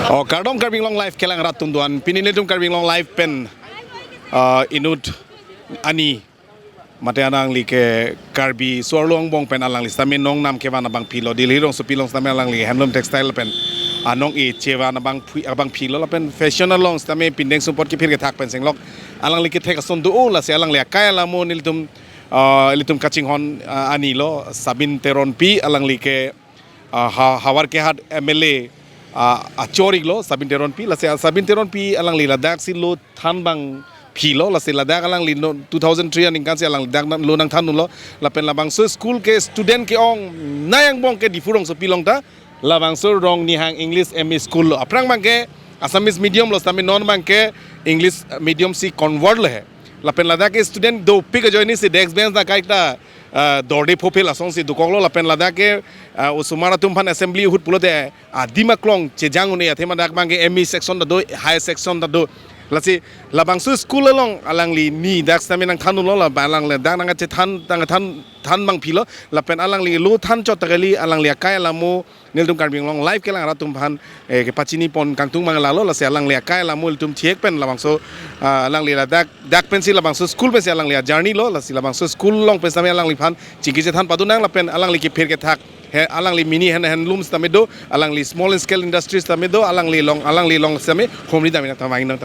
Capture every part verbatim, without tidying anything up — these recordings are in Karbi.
O kardom Karbi Anglong Live kelang rat atum do-an, pini nelitum Karbi Anglong Live pen, ah, inut ani mate alangli ke Karbi so-arlo angbong pen alangli sitame nongnam kevan abangpi lo, Delhi rongsopi along sitame alangli handloom textile pen anong-e chevan abangpi, abangpi lo, lapen fashion along sitame pindeng sumpot kephir kethak pen chenglok, alangli kethek ason do-o, lasi alangli akai alamo nelitum, ah, ilitum kachinghon, ah, ani lo, Sabin Teronpi, alangli ke ah, Ha-, Howraghat M L A, ah, achor-iklo, Sabin Teronpi, lasi, ah, Sabin Teronpi alangli ladak si lo than abangpi lo, lasi ladak alangli no two thousand three aningkan si alangli dak nang, lo nangthan lo, lapen labangso school ke student ke-ongnei angbong ke Diphu rongsopi along ta, labangso Rongnihang English M E School lo. Aphrang abangke Assamese medium lo, sitame non abangke English medium si convert lo he. Lapen ladak ke student dopik ajoine si desk bench ta kaita, ah, dorde phophe lasonsi dokoklo, lapen ladak ke, ah, osomar atum aphan assembly ahut pulote adim aklong chejang un-e, athema dak abangke M E section ta do, high section ta do. Lasi labangso school along alangli ni dak sitame nangthan lo, la alang le dak nangchethan, nangthan, than abangpi lo, lapen alangli lo than chot ta kali, alangli akai alamo nelitum Karbi Anglong Live kelang rat atum aphan, eh, kepachini pon kangtung abang lalo, lasi alangli akai alamo ilitum thek pen labangso, ah, alangli ladak, dak pensi labangso school pensi alangli a-journey lo, lasi labangso school along pen sitame alangliphan chingki chethan padu nang, lapen alangli kephir kethak, he, alangli mini hand, handloom sitame do, alangli small scale industries sitame do, alangli along, alangli along sitame homri dam nang tama nang.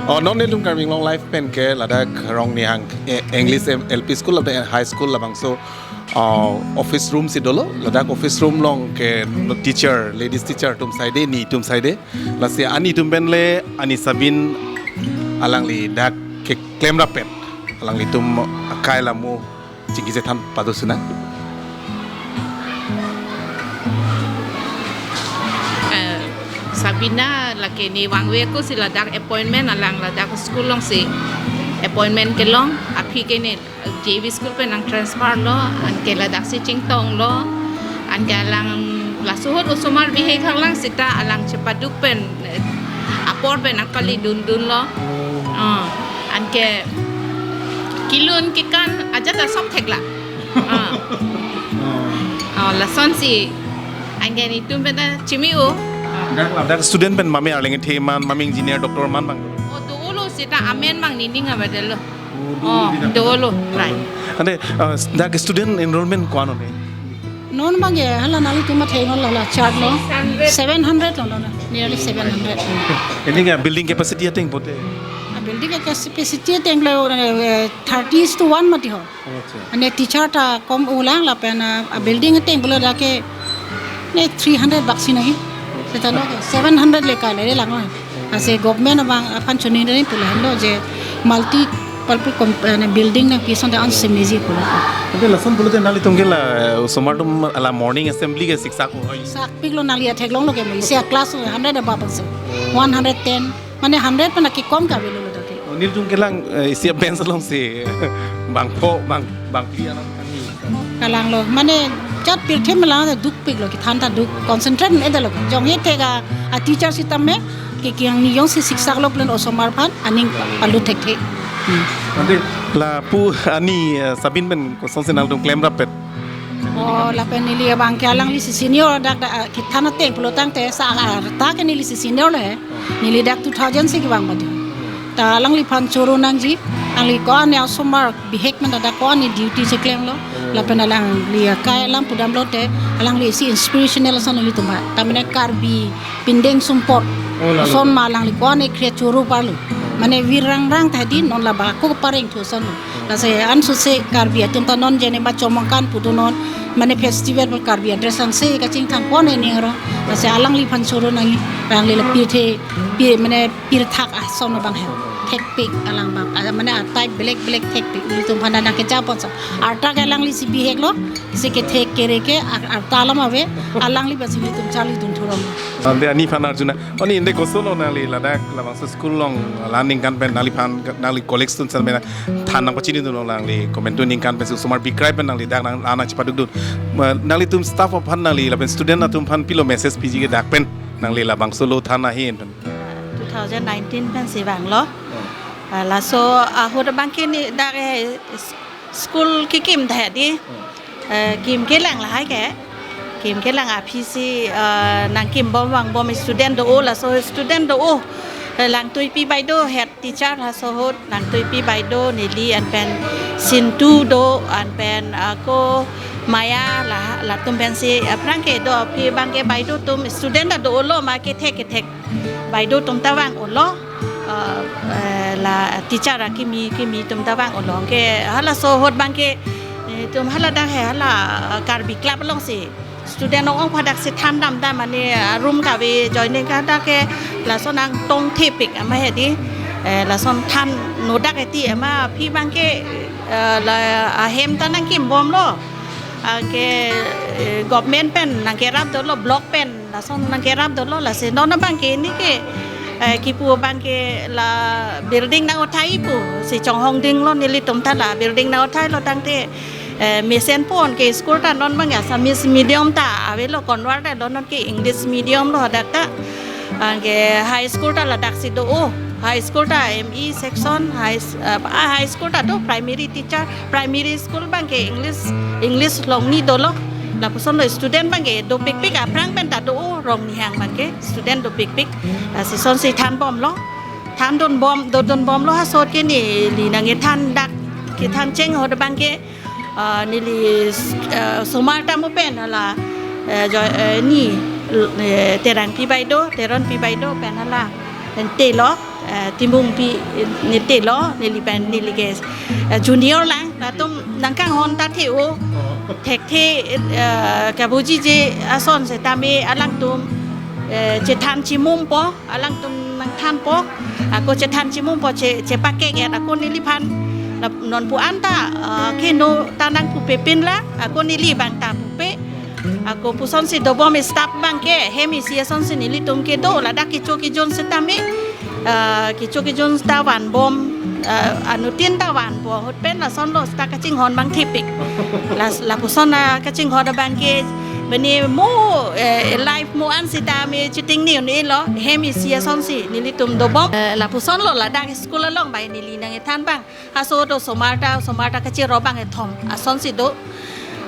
Oh, non nelitum Karbi Anglong Live pen ke ladak Rongnihang, eh, English M-, L P School lapen High School labangso, ah, office room si dolo, ladak office room along ke teacher, ladies teacher atum saide, ni atum saide. Lasi ani atum pen le, ani Sabin alangli dak keklem rap pen alanglitum akai alamo chingki chethan padu si nang. Eh, Sabina lake ne vangve ako si ladak appointment, alang ladak school alongsi appointment kelong, aphi ke ne J V school pen nang transfer lo, anke ladak si chingtong lo, anke alang laso ahut osomar bihek hanglang sita alang chepaduk pen, eh, apor pen nang kali dundun lo. Ah, anke kelun kekan ajat asop thek la. Ah. Oh, lasonsi. Anke netum pen ta chimi-o. Dak, dak student pen mame arleng the man, mame engineer, doctor man abang. Oh, dolo sita amen abang nening abang dolo. Oh, dolo, oh, dolo, right. Ante, uh, dak student enrollment ko-an lo ne? Non abangke, hala nanglitum mathe non la, la chart lo. Seven hundred lo, lo, lo. Nearly seven hundred. Ini ke building capacity ateng pote? A building capacity ateng lo, eh, thirty is to one mati ho. Oh, acha. Ane teacher ta kom ulang lapen, ah, a building ateng pulo dak ke ne three hundred bak si nangji. Seta lo ke seven hundred le kali le lang lo. Ase government abang aphan choningri pulo henlo je multi purpose com-, ane building nangpi ason ta an semeji pulo. Ante lason pulote nanglitum ke la, eh, osomar atum la morning assembly ke siksak oi. Siksak piklo, nangli atheklong lo ke mo. Isi a class hundred above ase. One hundred ten. Mane hundred pen kekom ke avelo ladak ke. Oh, nelitum kelang, eh, isi a bench alongsi bangpho, bang, bangphli alam kami. Kalang lo, mane jat pirthe melang dukpik lo, kethan ta duk, concentrate ne dalo. Jong he thek a, a teacher sitame, ke kiang ni jongsi siksak lo pulote osomar aphan aning palut thekthe. Hmm. Ante lapu ani, eh, Sabin pen kosonsi nangtum klem rap pet? Oh, lapen neli abang ke alanglisi senior dak dak, ah, kethan ateng pulotangte sa arta ke nelisi senior lo he. Neli dak two thousand si kevang badi. Ta alangliphan choro nangji, alangli ko-an osomar bihek man dak ko-an duty cheklemlo. Lapen alangli akai alam pudamlote, alanglisi inspirational ason nelitum aphan. Ta mane Karbi pindeng sumpot. Oh, lalo. Ason ma alangli ko-an ekre choro parlo. Mane vir rangrang ta hedi non labang ako pareng thu ason lo. Lasi ansose Karbi atum ta non jene ba chomangkan putu non mane festival ba Karbi adress angse kachingthang ko-an ening ro. Lasi alangliphan choro nangji, alangli la pirthe, pir, mane pirthak ason abang he. Thekpik alang abang. Ah, mane a-type belek belek thekpik. Ilitum aphan nang kejapon sa. Arta ke alanglisi biheklo. Si kethek kere ke ar-, arta alam ave. Alangli basi ilitum charlidun thurom. Ante ani aphan arjuna. Oni ante kosonlo nangli ladak labangso school along la ningkan pen nangliphan nangli colleagues atum san pen than nangpachinidunlo, nangli komantu ningkan pen osomar bikrai pen nangli dak nang nangchepadukdun. Ma, nanglitum staff aphan nangli lapen student atum aphan pilo message piji ke dak pen nangli labangso lo than ahin pen? Two thousand nineteen pensi vanglo. Ah, laso ahut abang ke ne dak, eh, s-, school kekim ta hedi. Eh, kim kelang lahai ke. Kim kelang aphi si, eh, nangkimbom vangbom student do-o, laso student do-o. Eh, Langtuipi Baideo head teacher laso ahut, Langtuipi Baideo, neli anpen Sintu do, anpen, ah, ko Maya la, latum pensi, eh, aphrang ke do aphi abang ke Baideo atum student ta do-olo ma kethek kethek. Baideo atum ta vang-olo, eh, eh, la teacher akimi kimi atum ta vang-olo. Ke halaso ahut abang ke, eh, itum hala dak he hala, eh, Karbi Club alongsi student ong ong phadak si than dam dam mane, eh, room kave joining ka dak ke lason nangtong thepik ama hedi, eh, lason than nodak eti ama aphi abang ke, eh, la ahem ta nangkimbomlo. Ah, ke, eh, government pen nangkerap dolo, block pen lason nangkerap dolo, lasi non abang ke ne ke, eh, kipu abang ke la building nang-othai pusi chonghong dinglo nelitum ta, la building nang-othailo tangte, eh, mesenpon ke school ta non abang Assamese medium ta avelo, convert lo non ke English medium lo hadak ta. Anke high school ta ladaksi do-o, high school ta M E section, high s-, eh, ah, high school ta do primary teacher, primary school abang ke English, English Rongni dolo. Lapuson lo student abang ke dopikpik, aphrang pen ta do-o Rongni hang abang ke student dopikpik. Ah, si asonsi thanbomlo. Thandunbom, dodunbomlo, ha asot ke neli nangkethan dak, kethan cheng ahut abang ke, ah, neli, ah, osomar ta mo pen hala, eh, jo, eh, ni, eh, Terangpi Baideo, Teronpi Baideo pen hala, pen telo, eh, Timungpi, eh, ne telo, neli pen neli ke, eh, junior lang, latum nangkanghon ta the-o, thekthe, eh, kabujije ason setame alangtum, eh, chethan chimumpo, alangtum nangthanpo, ako chethan chimumpo che, chepakek-et ako neliphan, la, non pu-an ta, ah, keno ta nangpupe pinlang, ako neli abang ta pupe, ako pusonsi dobom staff abang ke, hem isi asonsi nelitum kedo, ladak kecho kejun setame, ah, kecho kejun ta vanbom, ah, anuttin ta vanbom, ahut pen lason lo seta kachinghon abang thepik. Las-, lapuson, ah, kachinghon abang ke, bene mo, eh, life mo an setame chitingne un-elo, hem isi asonsi nelitum dobom. Eh, lapuson lo ladak school along bai neli nangkethan abang. Ha asot osomar ta, osomar ta kacherop bangkethom asonsi do.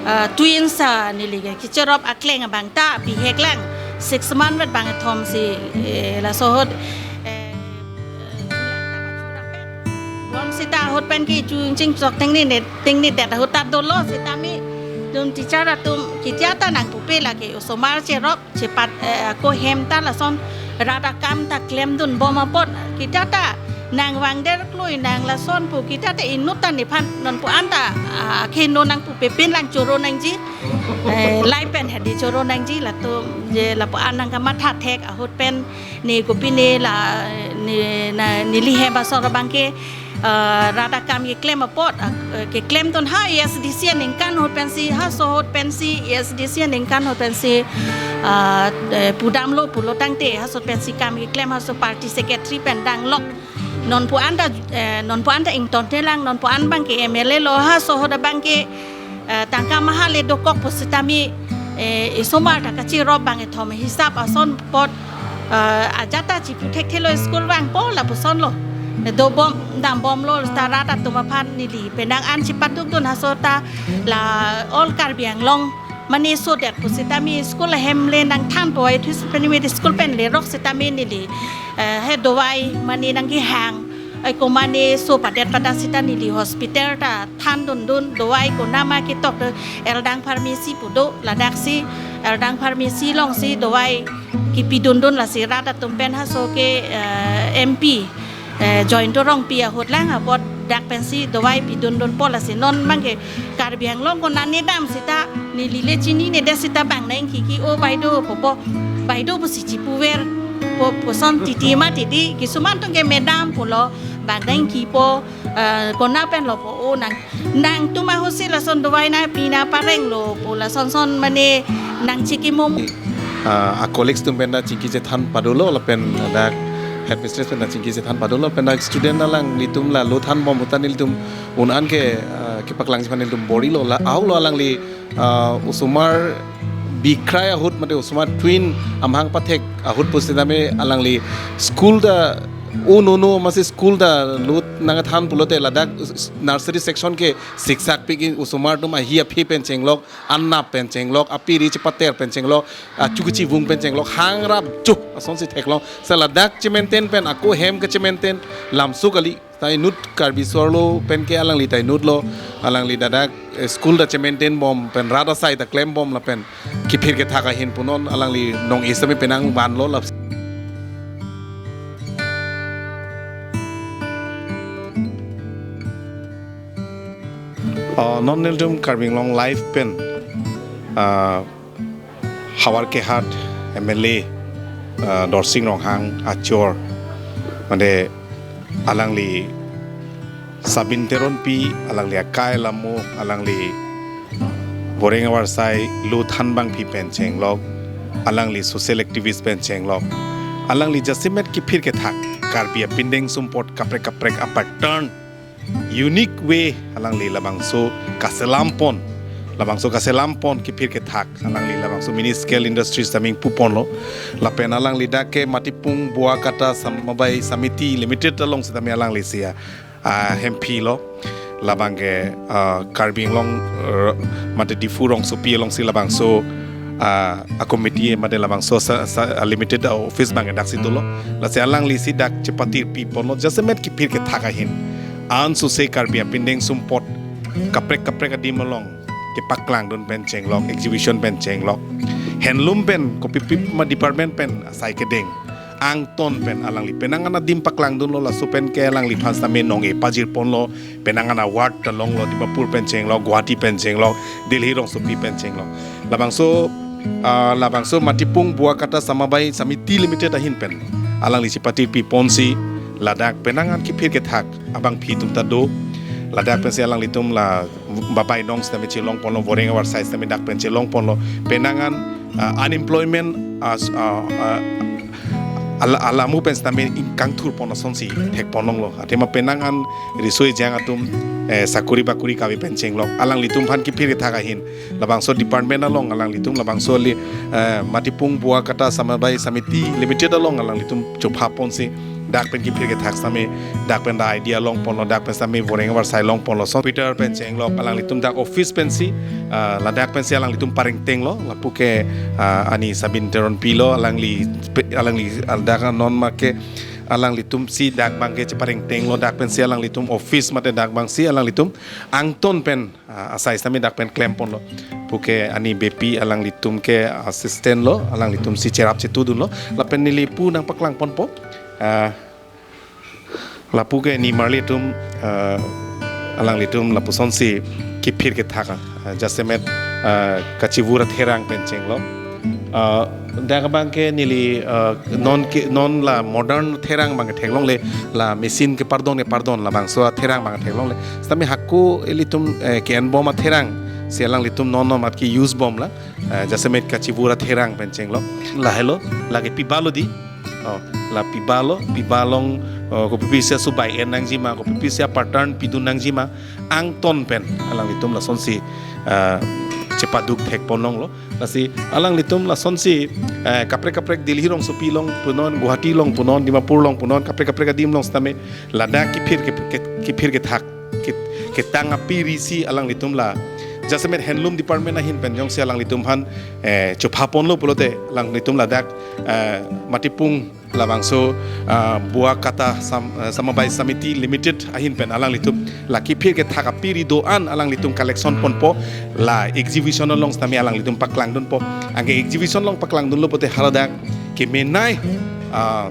Eh, twins, ah, neli ke kacherop akleng abang ta bihek lang, six month vet bangkethom si, eh, laso ahut, eh, bom seta ahut pen ke chu chingchok tengne ne, tengne det ahut ta dolo setame itum teacher atum ketia ta nangpupe lake osomar cherop chepat, eh, ako hem ta lason rat akam ta klemdunbom apot ketia ta nangvangder klui nang lason pu ketia ta inut ta nephan non pu-an ta, ah, keno nangpupe pinlang choro nangji. Eh, lai pen hedi choro nangji latum je lapu-an nangkamatha thek ahut pen ne kopine la ne na neli hem asor abang ke, ah, rat akam keklem apot, ah, keklemdun ha A S D C aningkan ahut pensi, ha aso ahut pensi, A S D C aningkan ahut pensi, ah, eh, pudamlo pulo tangte, ha aso pensi kam keklem, ha aso party secretary pen danglok. Non pu-an ta, eh, non pu-an ta ingtontelang, non pu-an abang ke M L A lo, ha aso ahut abang ke, eh, tangka maha le dokok pu setame, eh, isomar ta kacherop bangkethom hisap ason apot, eh, ajat ta chipu thekthelo school vangpo lapuson lo. dobom dambomlo ta rat atum aphan neli penang an chepadukdun haso ta la all Karbi Anglong mane sodet pusitame school ahem le nangthanpo ai thus penimit school pen lerok sitame neli eh, he dawai mane nangkehang ai ko mane so padet padat sita neli hospital ta thandundun dawai konama ketok do Eldang Pharmacy pu do ladaksi Eldang Pharmacy alongsi dawai kipidundun lasi rat atum pen haso ke eh, M P eh, Jayanta Rongpi ahut lang apot dak pensi dawai pidundunpo lasi non abangke Karbi Anglong konane dam sita neli le chininedet sita bang nangkiki o bai do popo bai do pusi chipuver po puson titi ma titi kisuman atum ke madam pulo bang nangkipo eh, kona penlo po o nang nangtum ahut si lason dawai nangpi nangparenglo po lason son mane nangchikimum. Ah, a colleagues atum pen ta chingki chethan padolo lapen dak headmistress pen ta chingki chethan padolo lapen dak student alanglitum la lo thanbom ahut ta nelitum un an ke ah, kepaklang chiphan nelitum borilo la ahulo alangli ah, osomar bikrai ahut mate osomar twin amahang pathek ahut pusitame alangli school ta o nono masi school ta lo nangthan pulote ladak nursery section ke siksak pik osomar atum ahi aphi pen chenglok, anap pen chenglok, apiri chepater pen chenglok, achu kachivung pen chenglok, hangrap juh asonsi theklong. Sa ladak chemaintain pen ako hem kachemaintain lamso kali. Ta inut Karbi Sorlo pen ke alangli ta inutlo, alangli dadak eh, school ta chemaintain bom pen rat asai ta klembom lapen kiphir kethak ahin punon alangli nong-e sitame penang vanlo lap. Oh, non nelitum Karbi Anglong Live pen ah, Howraghat M L A ah, Dorsing Ronghang achor mane alangli Sabin Teronpi alangli akai lamo alangli Boreng Avarsai lo thanbangpi pen chenglok alangli social activist pen chenglok alangli jasemet kiphir kethak Karbi apindeng sumpot kaprek kaprek a pattern unique way alangli labangso kaselam pon labangso kaselam pon kiphir kethak alangli labangso mini scale industries taming puponlo lapen alangli dak ke Matipung Boakata Samabai Samiti Limited along sitame alangli sia ah, hemphi lo labang ke ah, Karbi Anglong eh, mate Diphu rongsopi alongsi labangso ah, a committee mate labangso sa, sa, ah, limited office abang ke daksi dolo lasi alangli si dak chepatirpi ponlo jasemet kiphir kethak ahin ansose Karbi apindeng sumpot kaprek kaprek adim along kepaklangdun pen chenglok exhibition pen chenglok handloom pen kopipi ma department pen asai kedeng angton pen alangli penang an adim paklangdunlo laso pen ke alangliphan sitame nong-e pajir ponlo penang an award ta longlo Dimapur pen chenglok Guwahati pen chenglok Delhi rongsopi pen chenglok labangso ah, labangso Matipung Boakata Samabai Samiti Limited ahin pen alangli chepatirpi ponsi ladak penang an kiphir kethak abangpi atum ta do ladak pensi alanglitum la babai nong sitame chelong ponlo Boreng Avarsai sitame dak pen chelong ponlo penang an ah, unemployment ah, s- ah, ah, ala alamu pen sitame ingkangthur pon asonsi thek ponlonglo athema penang an riso ejang atum eh, sakuri bakuri kave pen chenglok alanglitum aphan kiphir kethak ahin labangso department along alanglitum labangso li eh, Matipung Boakata Samabai Samiti Limited along alanglitum chopha ponsi dak pen kiphir kethak sitame dak pen da idea long ponlo dak pen sitame Boreng Avarsai long ponlo so Peter pen chenglok alanglitum dak office pensi ah, ladak pensi alanglitum parengtenglo lapu ke ah, ani Sabin Teronpi lo alangli pe- alangli aldak non ma ke alanglitum si dak abang ke cheparengtenglo dak pensi alanglitum office mate dak abang si alanglitum angton pen ah, asai sitame dak pen klem ponlo puke ani beypi alanglitum ke assistant lo alanglitum si cherap chetudunlo lapen neli pu nangpaklang ponpo ah, lapu ke nimarli atum ah, alanglitum lapusonsi kiphir kethak ah, jasemet ah, kachivur atherang pen chenglok ah, dak abang ke neli ah, non ke non la modern therang abang ke theklongle la machine kepardon kepardon labangso atherang abang theklongle sitame hako ilitum eh, ke-enbom atherang si alanglitum non non mat ke-use bomlang eh, jasemet kachivur atherang pen chenglok lahelo lake pibalo di oh, la pibalo pibalong oh, kopipi sia subai en nangjima kopipi sia pattern pidun nangjima angton pen alanglitum lasonsi ah, chepaduk thek ponlonglo. Lasi alanglitum lasonsi, eh, kaprek kaprek Delhi rongsopi along punon, Guwahati along punon, Dimapur along punon, kaprek kaprek adim along sitame ladak kephir ke, ke, kephir kethak ke, ketang apirisi alanglitum la jasemet handloom department ahin pen jongsi alanglitum aphan, eh, chopha ponlo pulote alanglitum ladak, eh, Matipung labangso, ah, Bokatta Sam-, ah, Samabaya Samiti Limited ahin pen alanglitum la kephir kethak apiri do-an alanglitum collection ponpo, la exhibition along sitame alanglitum paklangdunpo. Anke exhibition along paklangdunlo pulote haladak kemenei, ah,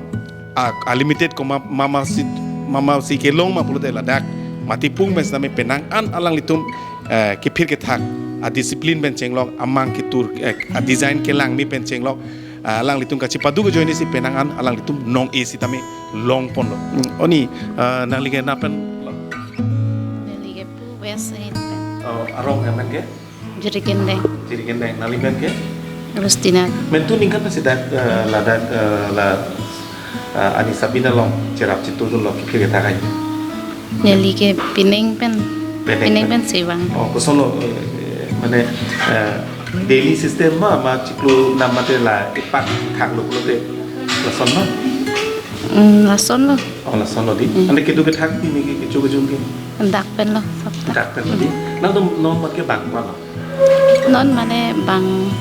a, a limited ko ma, mama si, mama si kelong ma pulote ladak Matipung pen sitame penang an alanglitum, eh, kephir kethak a discipline pen chenglok, amang ketur, eh, a design kelangme pen chenglok, ah, alanglitum kachepaduk ajoine si penang an alanglitum nong-e sitame long ponlo. Hmm, oni, ah, nangli ke na pen? Neli ke pu West Side pen. Oh, arong amen ke? Jirikindeng. Jirikindeng. Nangli men ke? Rustina. Men tu ningkan si dak, eh, ladak, eh, la, eh, ani Sabin along cherap chitudunlo kephir kethak ai? Neli ke pining pen. Pining pen. Pining pen sivang. Oh, kosonlo, eh, mane, eh, daily system ma, ma chiklo nam mate la epak thaklo pulote lason ma? Hmm, lasonlo. Oh, lasonlo dei. Hmm. Ante kedo kethak pini ke kecho kejun ke? Dak penlo, sapta. Dak penlo dei. Hmm. Nangtum non mat ke bang ma lo? Non mane bang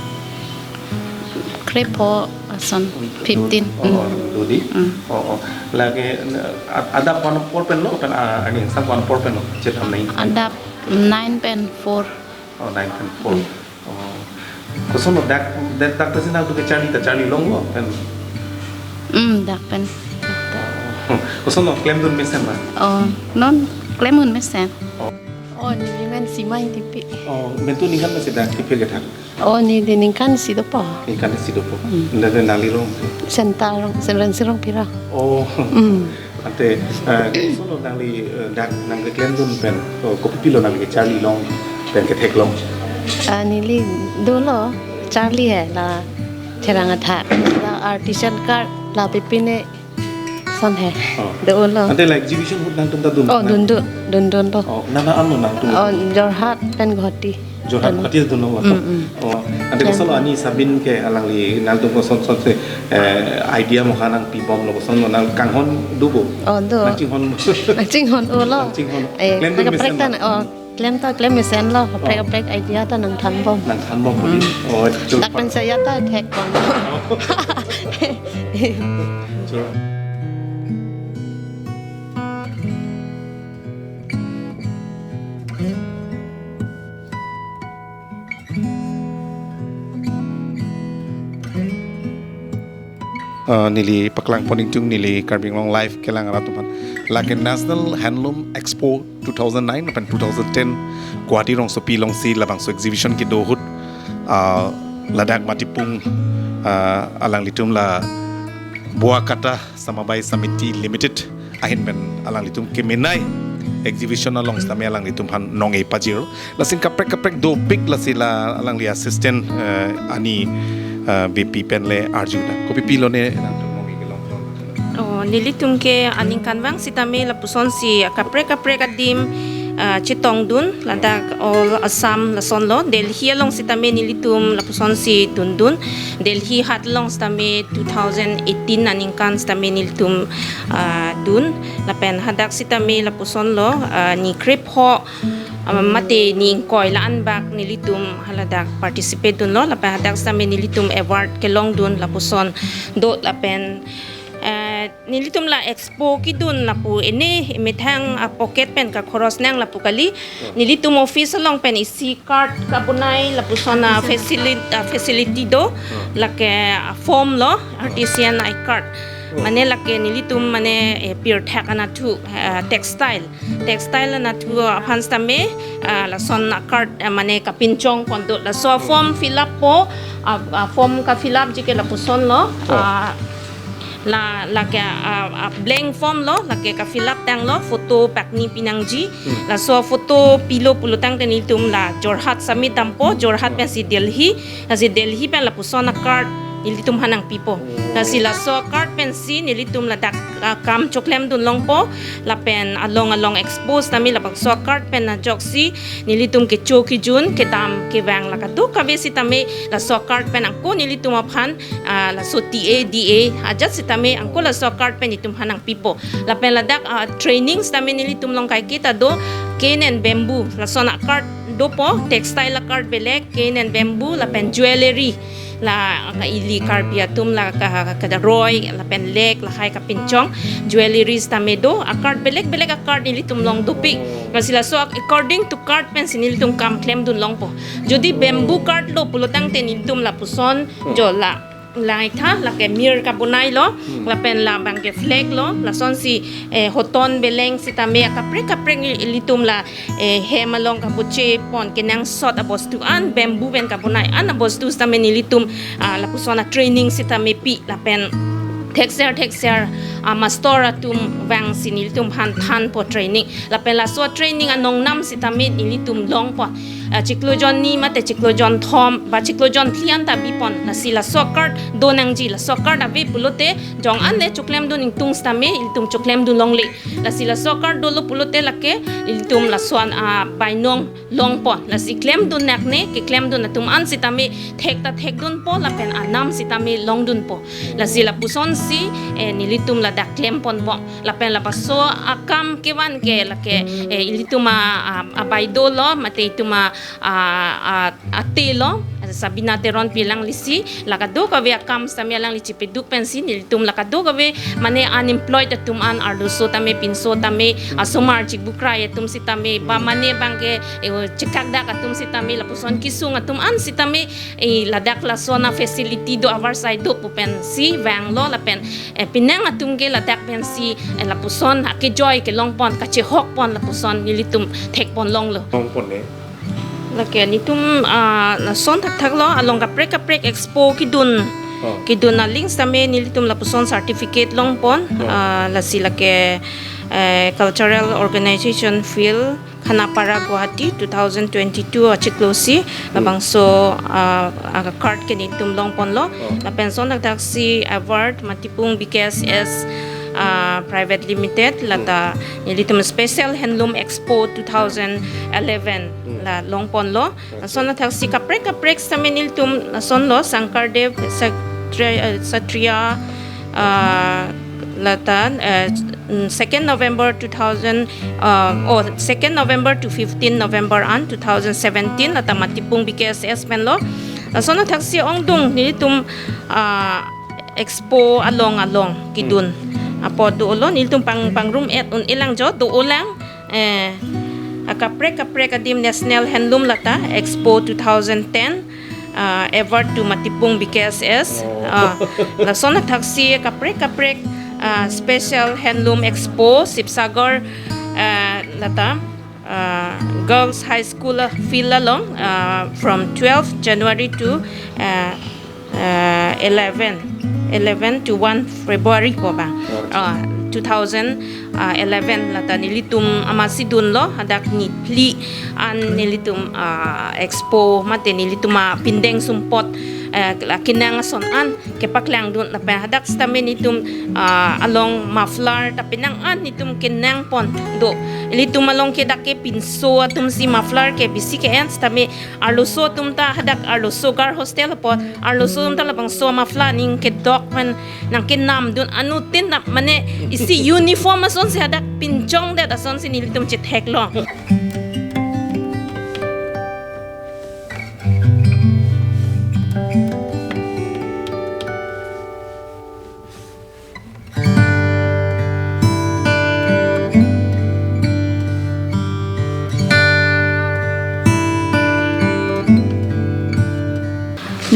krepho ason. Hmm, fifteen. Oh, hmm. Dodi. Hmm. Oh, oh. Lake, eh, ad-, adap one oh four penlo, pen, ah, ani sang one oh four penlo, chet am nai. Adap nine pen four. Oh, nine pen four. Hmm. Oh. Kosonlo dak, dak, dak ta si nangtum ke charli ta charli longlo, pen. Hmm, dak pen. Oh. Kosonlo klemdun mesen ma? Oh, non klemdun mesen. Oh. Oh, neli men Sima Ingtipi. Oh, men tu ningkan si dak kephir kethak? Oh, neli ningkan isi dopo. Ningkan isi dopo. Hmm. Nda nangli rong? Senta rong, Senren Sirong Pira. Oh. Hmm. Ante, eh, kosonlo nangli, eh, dak nangkeklemdun pen, oh, kopipilo nangli kecharli long pen ketheklong? Ah, neli dolo, charli he la cherang athak, la artisan card, la pipine son he. Oh. Dolo. Ante la exhibition ahut nangtum ta dun? Oh, nang- dundun, dundunlo. Oh, nana anlo nangtum? Oh, Jorhat pen Guwahati. Jorhat, ano. Guwahati dunlo. Mm, mm. Oh, ante kosonlo ani Sabin ke alangli nangtum kosonson si, eh, idea mokha nangpibomlo, kosonlo nang kanghon dopo? Oh, do. Nangchinghon. Nangchinghon-olo. Nangchinghon. Eh, klemdun mesen kaprek ta, oh, klem ta klem mesenlo, kaprek, oh, kaprek idea ta nangthanbom. Nangthanbom puli. Mm. Oh, dak pen saya ta thekbom. Oh. Choro. Ah, neli paklang pon ingtung neli Karbi Anglong Live kelang arat atum aphan. Lake National Handloom Expo two thousand nine lapen two thousand ten Guwahati rongsopi alongsi labangso exhibition kedo ahut, ah, ladak Matipung, ah, alanglitum la Bokatta Samabaya Samiti Limited ahin pen alanglitum kemenei exhibition along sitame alanglitum aphan nong-e pajir. Lasi kaprek kaprek dopik lasi la alangli assistant, eh, ani, eh, V P pen le arju na. Kopipilo ne nangtum nong-e kelong? Oh, nelitum ke aningkanvang sitame lapusonsi kaprek kaprek adim, ah, chetongdun, ladak all Assam lasonlo, Delhi along sitame nelitum lapusonsi dundun, Delhi hat along sitame two thousand eighteen aningkan sitame nelitum, ah, dun, lapen hadak sitame lapusonlo, ah, ni krepho, ah, mate ni ingkoi la-an bak nelitum haladak participate dunlo, lapen hadak sitame nelitum award kelongdun lapuson do, lapen, eh, nelitum la expo kedun lapu ene emethang a pocket pen kakhoros nang lapu kali. Oh. Nelitum office along pen isi card kabonai lapuson a facility, a facility do. Oh. Lake a form lo, artisan I card. Oh. Mane lake nelitum mane, eh, pirthak anatthu, eh, textile. Textile anatthu aphan sitame, ah, lason a card, eh, mane kapinchong pon do. Laso a form fill up po, ah, ah, form ka fill up ji ke lapusonlo. Oh. Ah, la, lake, ah, ah, blank form lo, lake ka fill up tanglo, photo pakni pinangji. Hmm. Laso photo pilo pulotangte nelitum la Jorhat submit dampo, Jorhat, hmm, pensi Delhi, lasi Delhi pen lapuson a card nelitum aphan nangpipo. Lasi laso a-card pensi nelitum ladak, ah, kam choklem dun longpo, lapen along along expo sitame labangso a-card pen ajoksi nelitum kecho kejun kedam kevang la kadokave sitame laso a-card pen angko nelitum aphan, ah, laso T A D A ajat sitame angko laso a-card pen nelitum aphan nangpipo. Lapen ladak, ah, training sitame nelitum along kaiketa do, cane and bamboo, lason a-card dopo, textile a-card beleg, cane and bamboo, lapen jewellery, la ka ili Karbi atum la ka, ka, ka roi, lapen lek, lahai kapinchong, jewellery sitame do, a-card beleg beleg a-card nelitum along dopik. Lasi laso according to card pensi nelitum kam klem dun longpo. Jodi bamboo card lo pulotangte nelitum lapuson jo la, langtha, lake mir kabonai lo, lapen labang ke flag lo, lasonsi, eh, hoton beleng sitame akaprek kaprek nelitum la, eh, hem along kabuche pon kenangsot abostu an, bamboo pen kabonai an abostu sitame nelitum, ah, lapuson a-training sitame pi, lapen thekser thekser, ah, master atum vangsi nelitum aphan thanpo training. Lapen laso training anong nam sitame nelitum longpon, ah, chiklo jon ni mate chiklo jon thom ba chiklo jon phli an ta bipon. Lasi laso card do nangji, laso card ave pulote jong an le choklem dun ingtung sitame ilitum choklem dun longle. Lasi laso card dolo pulote lake ilitum lason, ah, bainong longpon. Lasi klem dun nakne, keklem dun atum an sitame thek ta thek dunpo, lapen anam sitame long dunpo. Lasi lapusonsi, eh, nelitum ladak klem ponbom. Lapen lapuson akam kevan ke lake, eh, ilitum a, a, abai dolo, mate itum a, a, a, ate lo, Sabina Teronpi alanglisi, la kadokave akam sitame alangli chipeduk pensi, nelitum la kadokave, mane unemployed atum an arloso tame, pinso tame, asomar chibukrai atum sitame, ba mane bangke, eh, chekakdak atum sitame, lapuson kesung atum an sitame, eh, ladak lason a-facility do avarsai do pu pensi vanglo lapen, eh, penang atum ke ladak pensi, eh, lapuson akejoi kelongpon, kachehokpon lapuson nelitum thekpon longlo. Longpon ne? Lake nelitum, ah, lason thakthak lo, along kaprek kaprek expo kedun. Oh. Kedun aling sitame nelitum lapuson certificate longpon, oh, ah, lasi lake, eh, Cultural Organization Field, Khanapara, Guwahati, two thousand twenty-two achiklo si, hmm, labangso, ah, ah, card ke nelitum longponlo. Oh. Lapen lason thakthak si award Matipung B K S S, ah, Private Limited, hmm, lata nelitum Special Handloom Expo two thousand eleven, hmm, la longponlo. Okay. Lason thakthak si kaprek kaprek sitame nelitum lasonlo, Sankardev Satri-, eh, Satriya, ah, lata, eh, mm, second November two thousand, ah, oh, second November to fifteen November an two thousand seventeen, lata Matipung B K S S penlo. Lason thakthak si ongdung nelitum, ah, expo along along kedun. Hmm. Apot dolo, nelitum pang, pangrum et un-e lang jo, dolo lang. Eh, akaprek kaprek adim National Handloom lata, Expo two thousand ten, ah, award to Matipung B K S S. Oh. Ah, lason thakthak si kaprek kaprek, ah, Special Handloom Expo, Sibsagar, ah, lata, ah, Girls High School, ah, field along, ah, from twelfth January to, ah, ah, eleven, eleven to one February po ba. Okay. Ah, two thousand, ah, eleven lata nelitum amatsi dunlo, hadak niphli an nelitum, ah, expo mate nelitum apindeng sumpot, eh, la kenang ason an kepaklang dun lapen hadak sitame nelitum, ah, along muffler ta penang an nelitum kenangpon do. Nelitum along ke dak ke pinso atum si muffler ke bisi ke-en sitame arloso atum ta hadak arloso girls hostel apot arloso atum ta labangso muffler ning kedok pen nangkenam dun anuttin ta mane isi uniform asonsi hadak pinchongdet asonsi nelitum chetheklo.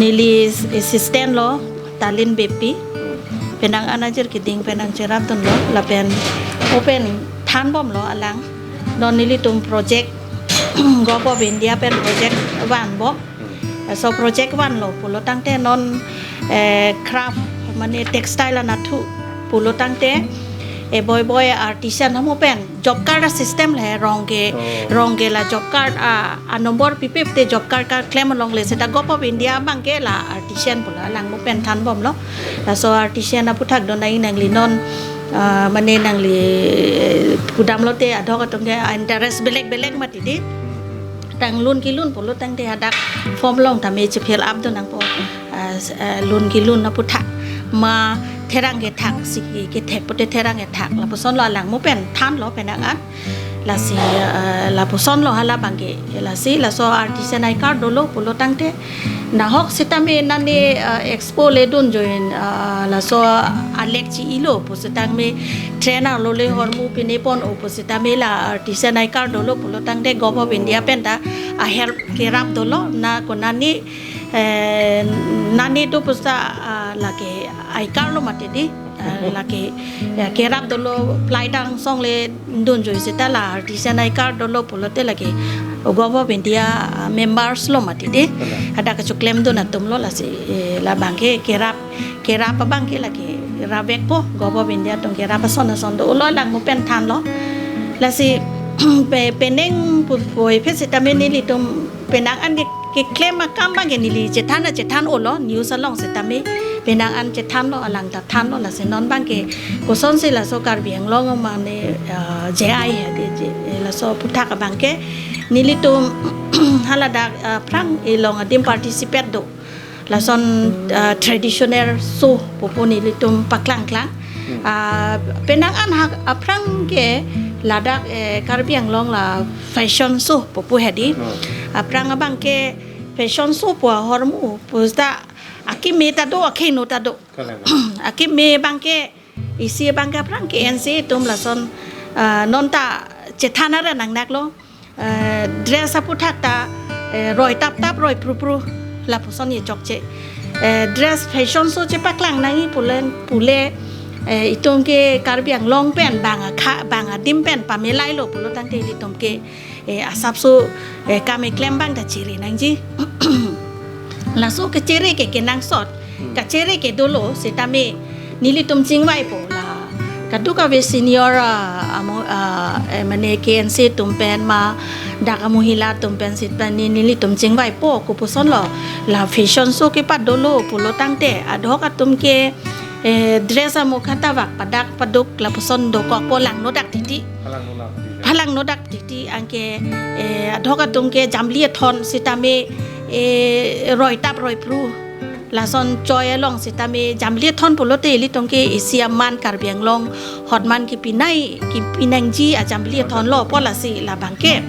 Neli assistant lo, Talin Beypi. Penang anajir keding penang cherap dunlo, lapen open thanbomlo alang. Non nelitum project, Govt. Of India pen project vanbom. Laso project vanlo pulotangte non, eh, craft mane textile anatthu pulotangte e boi boi artisan atum pen job card a-system le rong ke, Oh. rong ke la job card a, a number pipe te job card keklem along le seta Government of India abang ke la artisan pu la alang atum pen thanbomlo. Laso artisan aphuthak do nang nangli non, ah, mane nangli, eh, pudam lote adhok atum ke interest belek belek mati di. Tang lun kelun pulo tangte hadak form along tame che-fill up do nangpo, ah, s-, ah, lun kelun aphuthak ma therang kethak si ke, kethek pote therang kethak lapuson lo alang atum pen thanlo penang an. Lasi, ah, lapuson lo hala abang ke, lasi laso artisan I card dolo pulo tangte nahok sitame nane, ah, expo le dun join, ah, laso alek chi-ilo pu sitame trainer lo le hormu pine pon-o pu sitame la artisan I card dolo pulo tangte Government of India pen ta ahelp kerap dolo na ko nane, eh, nane do pu seta, ah, lake I card lo mati di, ah, lake, ya, kerap dolo apply dangsong le dun joi seta la artisan I card dolo pulote lake Government of India, ah, members lo mati di. Benar. Hadak kachoklem dun atum lo lasi, eh, labang ke kerap, kerap abang ke lake rapvekpo Government of India atum kerap ason ason dolo alang atum pen thanlo. Lasi pe-, penang pu-, puvoiphit sitame nelitum penang an ke, keklem akam abang ke neli chethan a chethan-olo news along sitame penang an chethanlo alang ta thanlo lasi non abang ke kosonsi laso Karbi Anglong mane, ah, J I he di, J-, laso aphuthak abang ke nelitum haladak, ah, aphrang ilong adim participate do. Lason, ah, traditional show pupu nelitum paklangklang. Hmm. Ah, penang an hak aphrang ke ladak, eh, Karbi Anglong la fashion show pupu he di. Hmm. Aphrang abang ke fashion show pu ahormu pu seta akeme ta do, akeheno ta do. Kalang. Akeme abang ke isi abang ke aphrang K N C atum lason, ah, non ta chethan ara nangnaklo. Eh, dress aphuthak ta, eh, roi tap tap roi pru pru lapuson ye chokche. Eh, dress fashion show chepaklang nangji pule, pule, eh, itum ke Karbi Anglong pen bang akha, bang adim pen pamelailo pulo tangte ilitum ke, eh, asapso, eh, kam keklem abang ta chere nangji. Laso kechere ke kenangsot, Hmm. kachere ke dolo sitame nelitum chingvaipo la kadokave senior, ah, amo, ah, eh, mane K N C atum pen ma dak amohila atum pen sitame nelitum chingvaipo kopuson lo la fashion show kepat dolo pulo tangte adhok atum ke, eh, dress amokha ta vak padak paduk lapuson dokokpo, langno dak titi. Phalangno dak titi. Phalangno dak titi anke, eh, adhok atum ke jamli athon sitame, eh, roi tap roi pru. Lason choi along sitame jamli athon pulote ilitum ke isi aman Karbi Anglong hotman kepinai, kepi nangji ajamli athon lo pu lasi labang ke.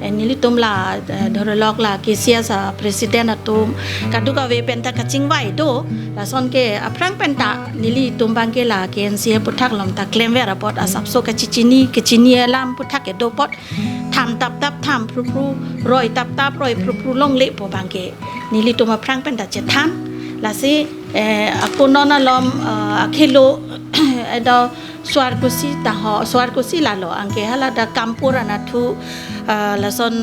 Eh, nelitum la, eh, dhorolok la K C S a president atum kadokave pen ta kachingvai do. Lason ke aphrang pen ta nelitum abang ke la K N C aphuthak along ta klemver apot asapso kachechini, kechini alam aphuthak kedo apot tham tap tap tham pru pru, roi tap tap roi pru pru longle pu abang ke nelitum aphrang pen ta chethan. Lasi, eh, ako non alom, eh, akhelo, edo Swarkusi ta ho, Swarkusi lalo anke haladak Kampur anatthu, eh, lason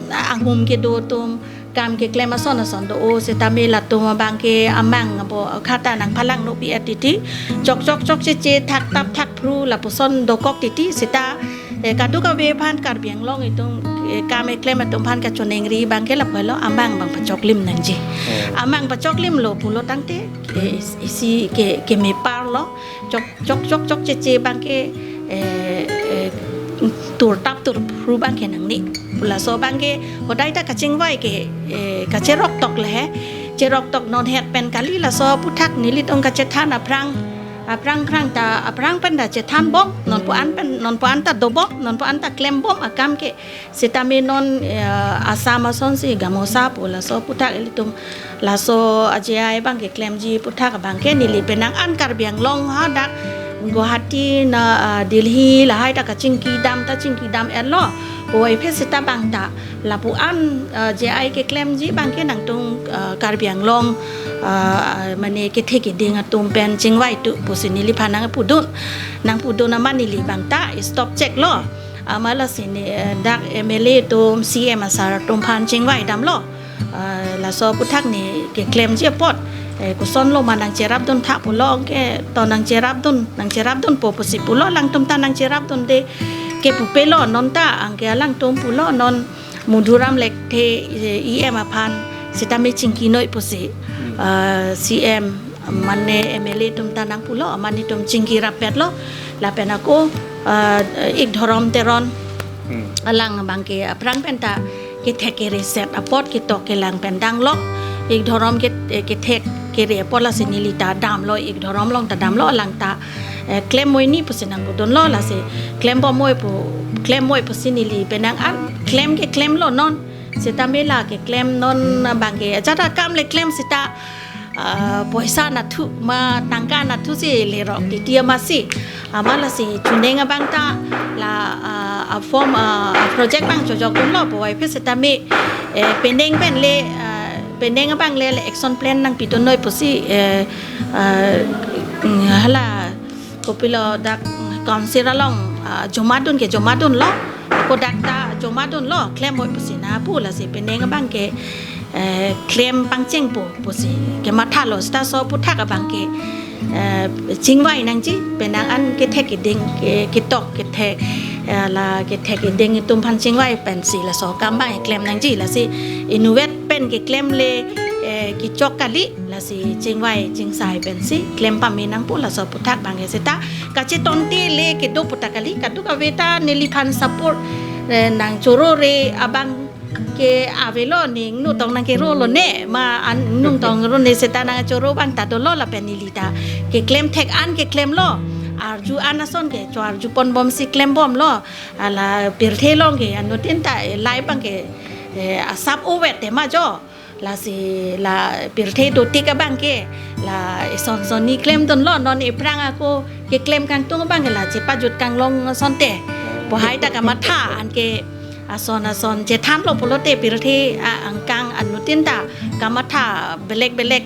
angum kedo atum kam keklem ason ason do-o sitame latum abang ke amang abo khata nangphalangno pi-et titi, chok chok chok cheche thak tap thak pru lapuson dokok titi sita, eh, kadokave aphan Karbi Anglong itum, eh, kam keklem atum aphan kachoningri abang ke lapulo amang abang pachoklim nangji. Oh. Amang pachoklimlo pulo tangte, eh, is-, isi ke, kemepar lo. Chok chok chok chok cheche abang ke, eh, eh, tur tap tur pru abang ke nangne. Laso abang ke hodai ta kachingvai ke, eh, kacherok tok le he. Cherok tok non het pen kali laso aphuthak nelitum kachethan aphrang. Aphrang phrang ta, aphrang pen ta chethanbom, non pu an pen, non pu an ta dobom, non pu an ta klembom akam ke. Sitame non, eh, Assam asonsi gamosa pu laso aphuthak ilitum laso ajai abang keklemji aphuthak abang ke neli penang an Karbi Anglong hadak Guwahati na, ah, Delhi lahai ta kachingki dam ta chingki dam-etlo. Puvoiphit sita abang ta lapu an, ah, J I keklemji abang ke nangtum, ah, Karbi Anglong, ah, mane kethe keding atum pen chingvai tu pusi neliphan nangpudun. Nangpudun amat neli abang ta stop cheklo. Amat lasi ne, eh, dak M L A atum, C M asar atum aphan chingvai damlo. Ah, laso aputhak ne keklemji apot, eh, kosonlo ma nangcherapdun tha pulo, ke to nangcherapdun, nangcherapdunpo pusi pulo, alangtum ta nangcherapdunde ke pupelo, non ta anke alangtum pulo, non Madhuram Lekthe, eh, E M aphan sitame chingkinoi pusi, ah, C M mane M L A atum ta nangpulo, mane atum chingkirap petlo, lapen ako, ah, Ik Dhorom Teron, hmm, alang abangke aphrang penta kethek kere set apot, ketok kelang pen danglok, Ik Dhorom ke, eh, kethek kere apot lasi neli ta damlo, Ik Dhorom along ta damlo, alang ta, eh, klem moi ni pusi nangpudunlo, lasi klembom moi pu, klem moi pusi neli penang an klem keklemlo non, sitame la keklem non abangke ajat akam le klem sita, ah, poisa nathu ma tangka nathu si lerok titi amatsi. Amat lasi chuning abang ta la, ah, a form, ah, a project abang chojokdunlo, puvoiphit sitame, eh, penang pen le, ah, penang abang le, le action plan nangpidunnoi pusi, eh, ah, mm, hala kopilo dak, mm, council along, ah, jomadun ke jomadunlo, kodak ta jomadunlo, klem moi pusi nangpu, lasi penang abangke, eh, klem pangchengpo pusi kemathalo, sita laso aputhak abangke, eh, chingvai nangji, penang an kethek keding, ke, ketok kethek, eh, la kethek keding atum aphan chingvai pensi laso akam abang klem nangji, lasi inutvet pen keklem le, eh, kechok kali, lasi chingvai chingsai pensi klem pame nangpo, laso aputhak abangke sita kachetonte le kedo pu ta kali, kadokave ta neliphan support, eh, nangchorore abang ke avelo, ne ingno tong nangkerolo ne, ma an ingno tong ro ne seta nangchoro abang ta dolo, lapen neli ta keklem thek an keklemlo, arju an ason ke cho-arjuponbomsi klembomlo, hala pirthe along ke anuttin ta, eh, live abangke, eh, asap ovet tema jo. Lasi la pirthe dotik abangke la eson son ni klemdunlo, non ephrang ako keklem kangtung abangke la chepajut kanglong asonte. Puhai ta kamatha, anke ason ason chethanlo pulote pirthe a-angkang anuttin ta kamatha belek belek,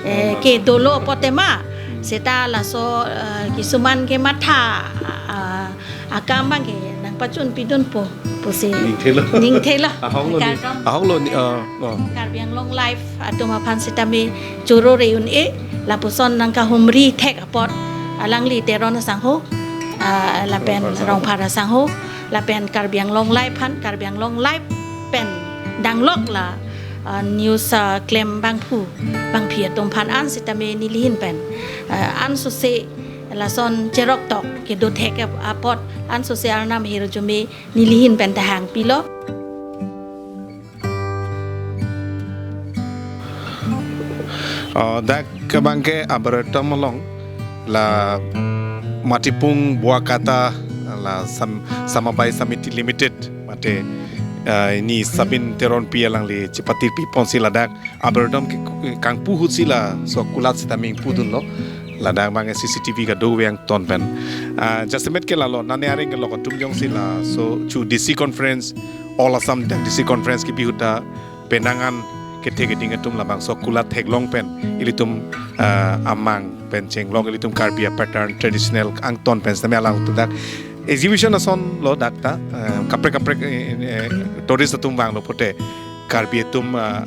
eh, ke dolo apot tema. Seta laso, eh, kisuman kematha, ah, akam abangke nangpachunpidunpo pusi ningthelo. Ningthelo. Ahonglo ni, Kardom. Ahonglo ni, ah, oh. Karbi Anglong Live atum aphan sitame chorore un-e, lapuson nangkahumri thek apot, alangli Teron asangho, ah, lapen Rongphar asangho. Rongphar asangho, lapen Karbi Anglong Live aphan, Karbi Anglong Live pen danglok la, ah, news, ah, klem bangphu bangphi atum aphan an sitame nelihin pen, ah, ansose lason cheroktok kedo thek ap-, apot ansose Arnam ahirjume nelihin pen ta hangpilo. Ah, dak abangke Arboretum along la Matipung Buakata la Sam-, Samabai Samiti Limited mate, ah, pini Sabin Teronpi alangli chepatiri ponsi ladak Arboretum ke, kangpu ahutsi laso akulat sitame ingpudunlo. Ladak abangke C C T V kadokave angton pen. Ah, jasemet ke lalo, nane areng kelok atum jongsi laso chu D C conference, All Assam D C conference kebi ahut ta penang an kethek keding atum labangso akulat theklong pen ilitum, ah, amang pen chenglok, ilitum Karbi a-pattern traditional angton pen sitame alangtum dak exhibition asonlo dak ta, ah, kaprek kaprek, eh, eh, tourist atum vanglo pulote Karbi atum, ah,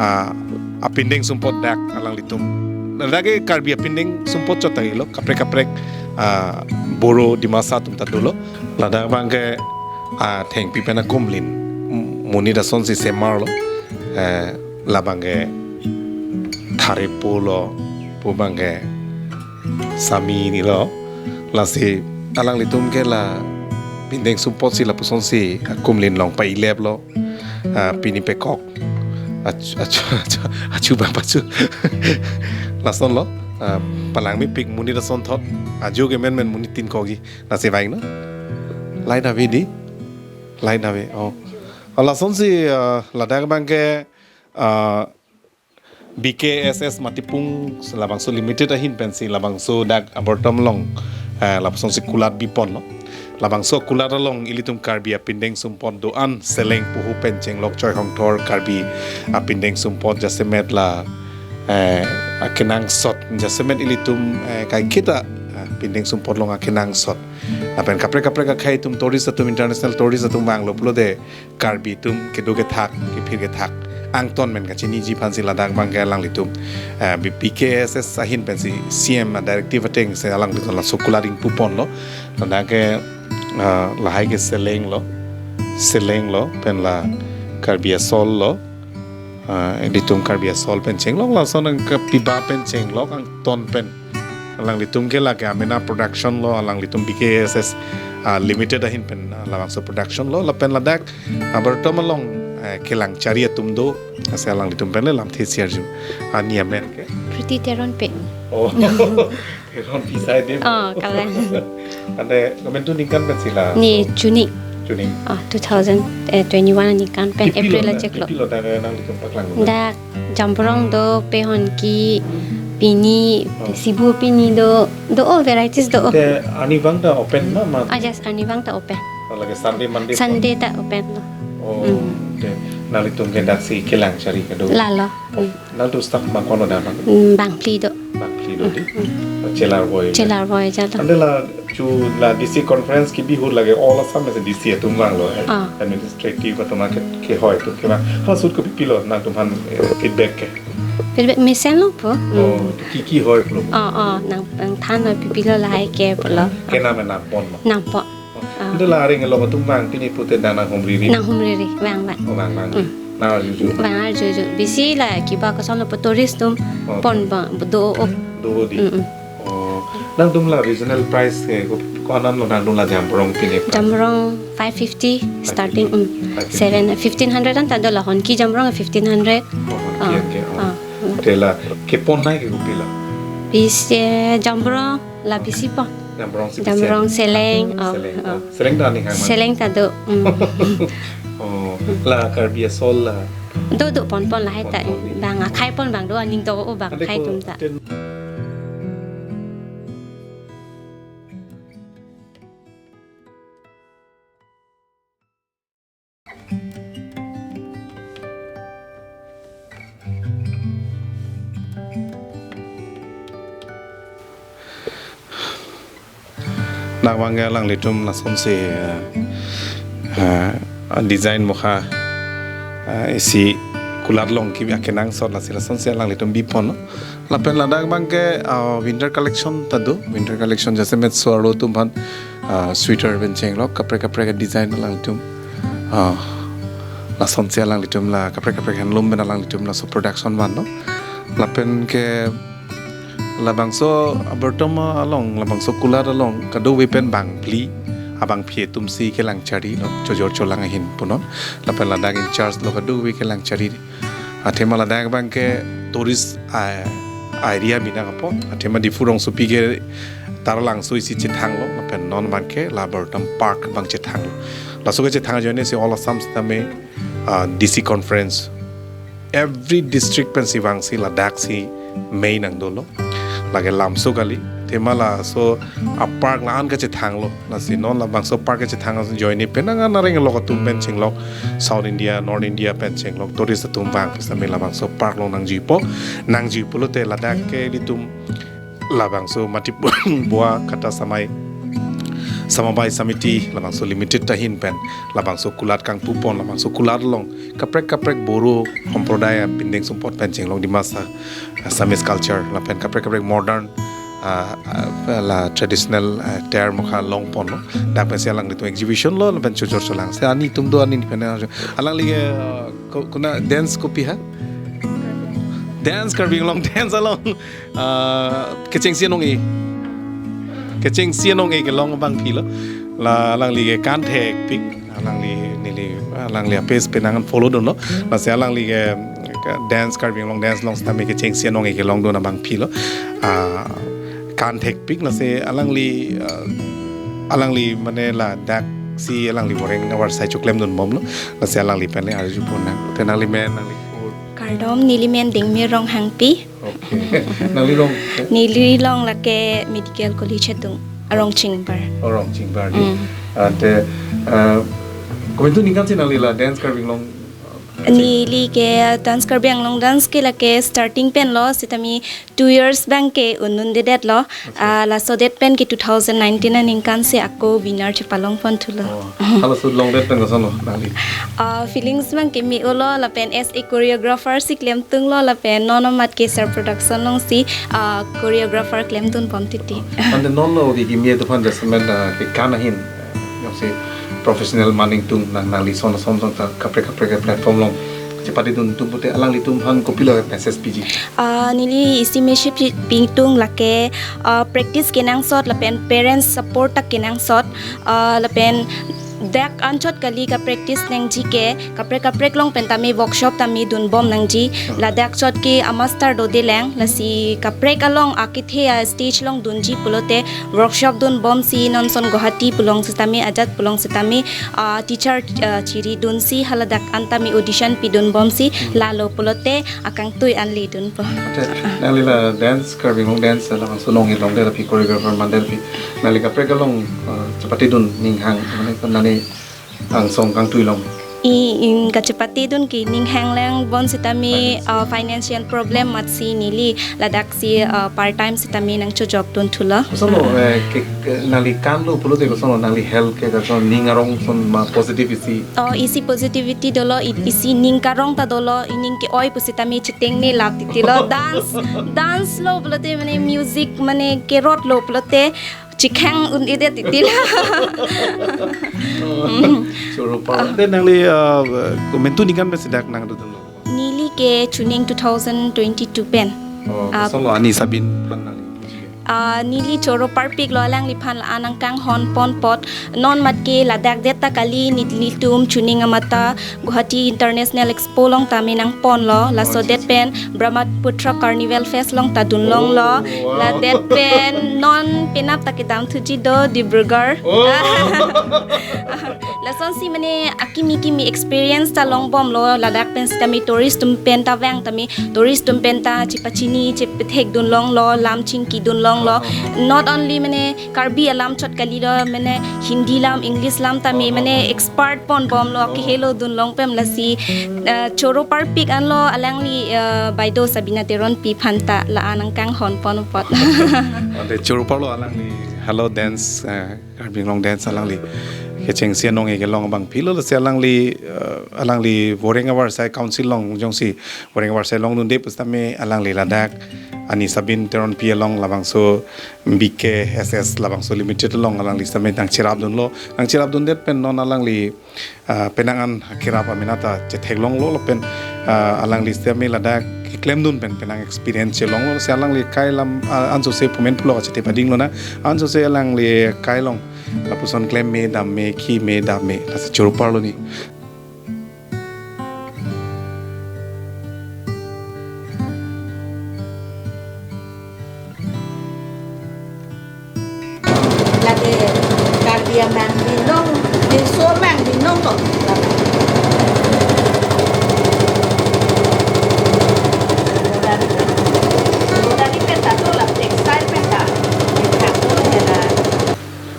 ah, apindeng sumpot dak alanglitum. Ladak ke Karbi apindeng sumpot chot ta helo, kaprek kaprek, ah, Boro, Dimasa atum ta dolo. Ladak abangke, ah, thengpi pen akumlin, m-, monit asonsi semarlo. Eh, labangke Thare pulo, pu abangke Sami nilo. Lasi alanglitum ke la pindeng sumpotsi lapusonsi akumlin along pa-ileplo. Ah, pini pekok. Achu, achu, achu, achu bang pachu. Lasonlo. Ah, palangmepik monit asonthot. Ajo ke menmen monit tin kogi. Lasi vangnon. Lain ave di. Lain ave. Oh. Oh, lasonsi, ah, ladak abangke, ah, B K S S Matipung labangso limited ahin pensi labangso dak Arboretum along, eh, labangso si kulat biponlo. Labangso kulat along ilitum Karbi apindeng sumpot do-an seleng puhu pen chenglok choi hongthor Karbi apindeng sumpot jasemet la, eh, akenangsot jasemet ilitum, eh, kaiketa, eh, pindeng sumpot along akenangsot. Lapen kaprek kaprek akhei atum tourist atum international tourist atum vanglo pulote Karbi atum kedo kethak, kephir kethak, angton pen kachiniji aphansi ladak abangke alanglitum, eh, B K S S ahin pensi C M a directive atengsi alanglitum laso kulat ingpu ponlo. Ladak ke, eh, lahai ke Seleng lo, Seleng lo, pen la Karbi Asol lo, eh, ilitum Karbi Asol pen chenglok, lason nangkepiba pen chenglok, angton pen. Alanglitum ke lake Amena Production lo, alanglitum B K S S, ah, Limited ahin pen, ah, labangso production lo, lapen ladak, ah, Abertom along, eh, kelang chari atum do, lasi alanglitum pen le lamthe si arju. Ani amen ke? Pretty Teronpi. Oh. Teronpi sai de. Oh, kalang. Ante komantu ningkan pensi la? Ne chuni. Chuni. Ah, two thousand twenty-one aningkan pen Pipilo April na, achiklo. Pipilo dak nanglitum paklang? Dak jamborong do, pehonki, pini, Oh. Sibu pini do, do all varieties do. Te arnivang ta open ma, ma? Ah, yes, arnivang ta open. Oh, lake Sunday, Monday? Sunday ta open lo. Oh, Mm. te nanglitum ke daksi kelang chari kedo? Lalo. Mm. Nangtum staff ma kono da bang? Mm, bangphli do. Bangphli do di? Mm, mm. Chelarvoi. Chelarvoi jalo. Ante la chu la D C conference kebi ahut lake all Assam mesen D C atum vanglo, eh. Ah. Administrative atum ke, kehoi atum kevang. Hala ahut kopipilo nangtumphan, eh, feedback ke? Feedback mesenlo po. Oh, Mm. ki, kehoi pulo? Oh, oh, nang, nangthan noi pipilo lahai ke pulo. Ke nang nangpon lo? Nangpon. Oh. Ah. Ante la areng lo atum vang pini pute dak nanghumriri? Nanghumriri, vang, vang. Oh, vang, vang. Mm. Nang arjuju? Vang arjuju. Bisi la kiba kosonlo po tourist atum Oh. pon ba, do, oh. Do di? Mm, mm. Oh. Nangtum la regional prize ke ko, ko-an lo nangtum la jamborong pini prize? Jamborong five fifty starting, Five fifty. Mm. Five fifty. Seven, fifteen hundred anta do la, honki jamborong fifteen hundred. Oh, honki Ah, ke, oh. ah. Te la kepon nai ke kopilo? Bisi jamborong la bisi pon. Jamborong si bisi. Jamborong Seleng, oh, Seleng, oh. oh. Seleng ta ning hang ma? Seleng ta do. Mm. Oh, la Karbi Asol la? Do, do pon pon lahai ta. Pon pon di. Bang akhai pon bang do aning do, oh, bang Ante akhai ko atum ta. ten- Nang abangke alanglitum lasonsi, eh, eh, design mokha, eh, isi kulat along kibi akenangsot lasi lasonsi alanglitum bipon. Lapen ladak abangke, ah, winter collection ta do, winter collection jasemet so-arlo atumphan, ah, sweater pen chenglok, kaprek kaprek design alanglitum, ah, lasonsi alanglitum la kaprek kaprek handloom pen alanglitum laso production vanlo. Lapen ke labangso Abertom along, labangso kulat along kadokave pen bangphli, abangphli atumsi kelang charilo, chojor cholang ahin punon. Lapen ladak in charge lo kadokave kelang chari. Athema ladak abangke tourist, ah, area bina apot. Athema Diphu rongsopi ke Taralangso isi chethanglo, lapen non abangke la Abertom Park abang chethanglo. Laso kechethang ajoine si all Assam sitame, ah, D C conference. Every district pensi vangsi ladaksi main nangdolo. Lake lamso kali. Athema laso a-park la-an kachethanglo. Lasi non labangso park kachethang ajoine pen nang an areng lo atum pen chenglok, South India, North India pen chenglok, tourist atum vang pu sitame labangso park along nangjuipo, nangjuipo lote ladak ke ilitum labangso Matibua Kata Samai, Samabaya Samiti, labangso limited ta ahin pen labangso kulat kangpupon, labangso kulat along kaprek kaprek Boro Sampradaya pindeng sumpot pen chenglok Dimasa, Assamese culture, lapen kaprek kaprek modern, ah, ah, la traditional, ah, attire mokha longponlo. Dak pensi alanglitum exhibition lo, lapen chojor cholang. Si ani atum do, ani pen alangli ke, ah, ko-, kona dance kopi ha? Dance, Karbi Anglong dance along, ah, kechengsi anong-e. Kechengsi anong-e kelong abangphli lo. La alangli ke kan thekpik. Alangli neli, alangli a-page pen nang follow dunlo. Lasi alangli ke, ke dance, Karbi Anglong dance along sitame kechengsi anong-e kelongdun abangphli lo. Ah, kan thekpik lasi alangli, ah, alangli mane ladaksi alangli boreng avarsai choklemdunbomlo. Lasi alangli pen le arjupon nang. Te nangli men, nangli pur. Kardom, neli men Dengmir Ronghangpi. Okay. Nangli rong? Neli rong lake Medical College atum, arong chingbar. Oh, rong chingbar di. Mm. Ante, eh, komantu ningkan si nangli la dance Karbi Anglong, Neli ke dance, Karbi Anglong dance ke lake starting pen lo, sitame two years abang ke un-un-edet lo. Ah, laso det pen ke two thousand nineteen aningkan si ako winner chepalong pon thulo. Oh, halaso longdet pen koson lo nangli? Ah, feelings abang ke me-o lo, lapen as a choreographer si klemtunglo, lapen non amat ke Sir Production along si, ah, choreographer klemdun pon titi. Ante non lo ke kimi atum aphan jasemet, ah, kekan ahin, eh, jongsi professional man ingtung nang, nangli son son son ta kaprek kaprek platform along chepatedun tum pute alanglitum aphan kopilo message piji? Ah, neli isi message pi-, pitung lake, ah, practice kenangsot lapen parents support ta kenangsot, ah, lapen dak anchot kali kapractice nangji ke kaprek kaprek along pen tame workshop tame dunbom nangji. Hmm. Ladak chot ke amaster dodelang, lasi kaprek along akethe a-stage along dunji pulote workshop dunbomsi non son Guwahati pu along sitame ajat pu along sitame, ah, teacher, ah, chiridunsi haladak an tame audition pidunbomsi, hmm, lalo pulote akangtui an ledunpo. Ante nangli la dance, Karbi Anglong dance labangso along ilongdet aphi, choreographer mandet aphi, nangli kaprek along, ah, chepatedun ninghang, mane nangli angsong kangtui along? I, in kachepatedun ke ninghang lang, bonsitame, finance, ah, financial problem amatsi neli ladak si, ah, part time sitame nangchojokdun thulo. Koson lo, eh, ke, ke, nangli kanlo pulote koson lo, nangli health ke koson, ning arong son ma positive isi? Oh, isi positivity dolo, i-, isi ning karong ta dolo, ining ke-oi pusitame chitengne lap titi lo. Dance, dance lo pulote mane music mane kerot lo pulote chikhang un-edet titi lo. Choro parlo. Then nangli, uh, komantu ningkan pen si dak nangdodunlo? Neli ke chuning two thousand twenty-two pen. Oh, ah, koson lo Ani Sabin aphan nangli? Ah, neli choro parpik lo alangliphan la-an nangkanghon pon apot. Non amat ke ladak det ta kali, nelitum chuning amat ta Guwahati International Expo along tame nangponlo. Laso, oh, det pen Brahmaputra Carnival Fest along ta dunlonglo. Oh, wow. La det pen non penap ta kedam thuji do Dibrugarh. Oh. Lasonsi mane akimi kimi experience ta longbomlo, ladak pen sitame tourist atum pen ta vang tame, tourist atum pen ta chepachini chepethekdunlonglo, lam chingkidunlonglo. Oh, oh. Not only mane Karbi alam chot kali lo, mane Hindi lam, English lam tame, oh, oh, mane, oh, expert ponbomlo, oh, kehelo dunlong pen lasi, eh, choro parpik anlo alangli, eh, Baido Sabina Teronpi aphan ta la-an nangkanghon pon apot. Ante choro parlo alangli halo dance, eh, Karbi Anglong dance alangli kechengsi anong-e kelong abang philo, lasi alangli, eh, alangli Voreng Avarsai Council along jongsi Voreng Avarsai longdunde pusitame alangli ladak Ani Sabin Teronpi along labangso B K S S labangso limited along alangli sitame nangcherapdunlo. Nangcherapdundet pen non alangli, ah, penang an kerap amena ta chetheklonglo lapen, ah, alangli sitame ladak keklemdun pen penang experience chelonglo. Si alangli kai alam, ah, ansose pumen pulo kachete pading lonang. Ansose alangli kai along lapuson klem me, dam me, khi me, dam me, lasi choro parlo ni. Lake Karbi amang binong, binso amang binong kok. Dari peta tu la textile peta. Peta tu la.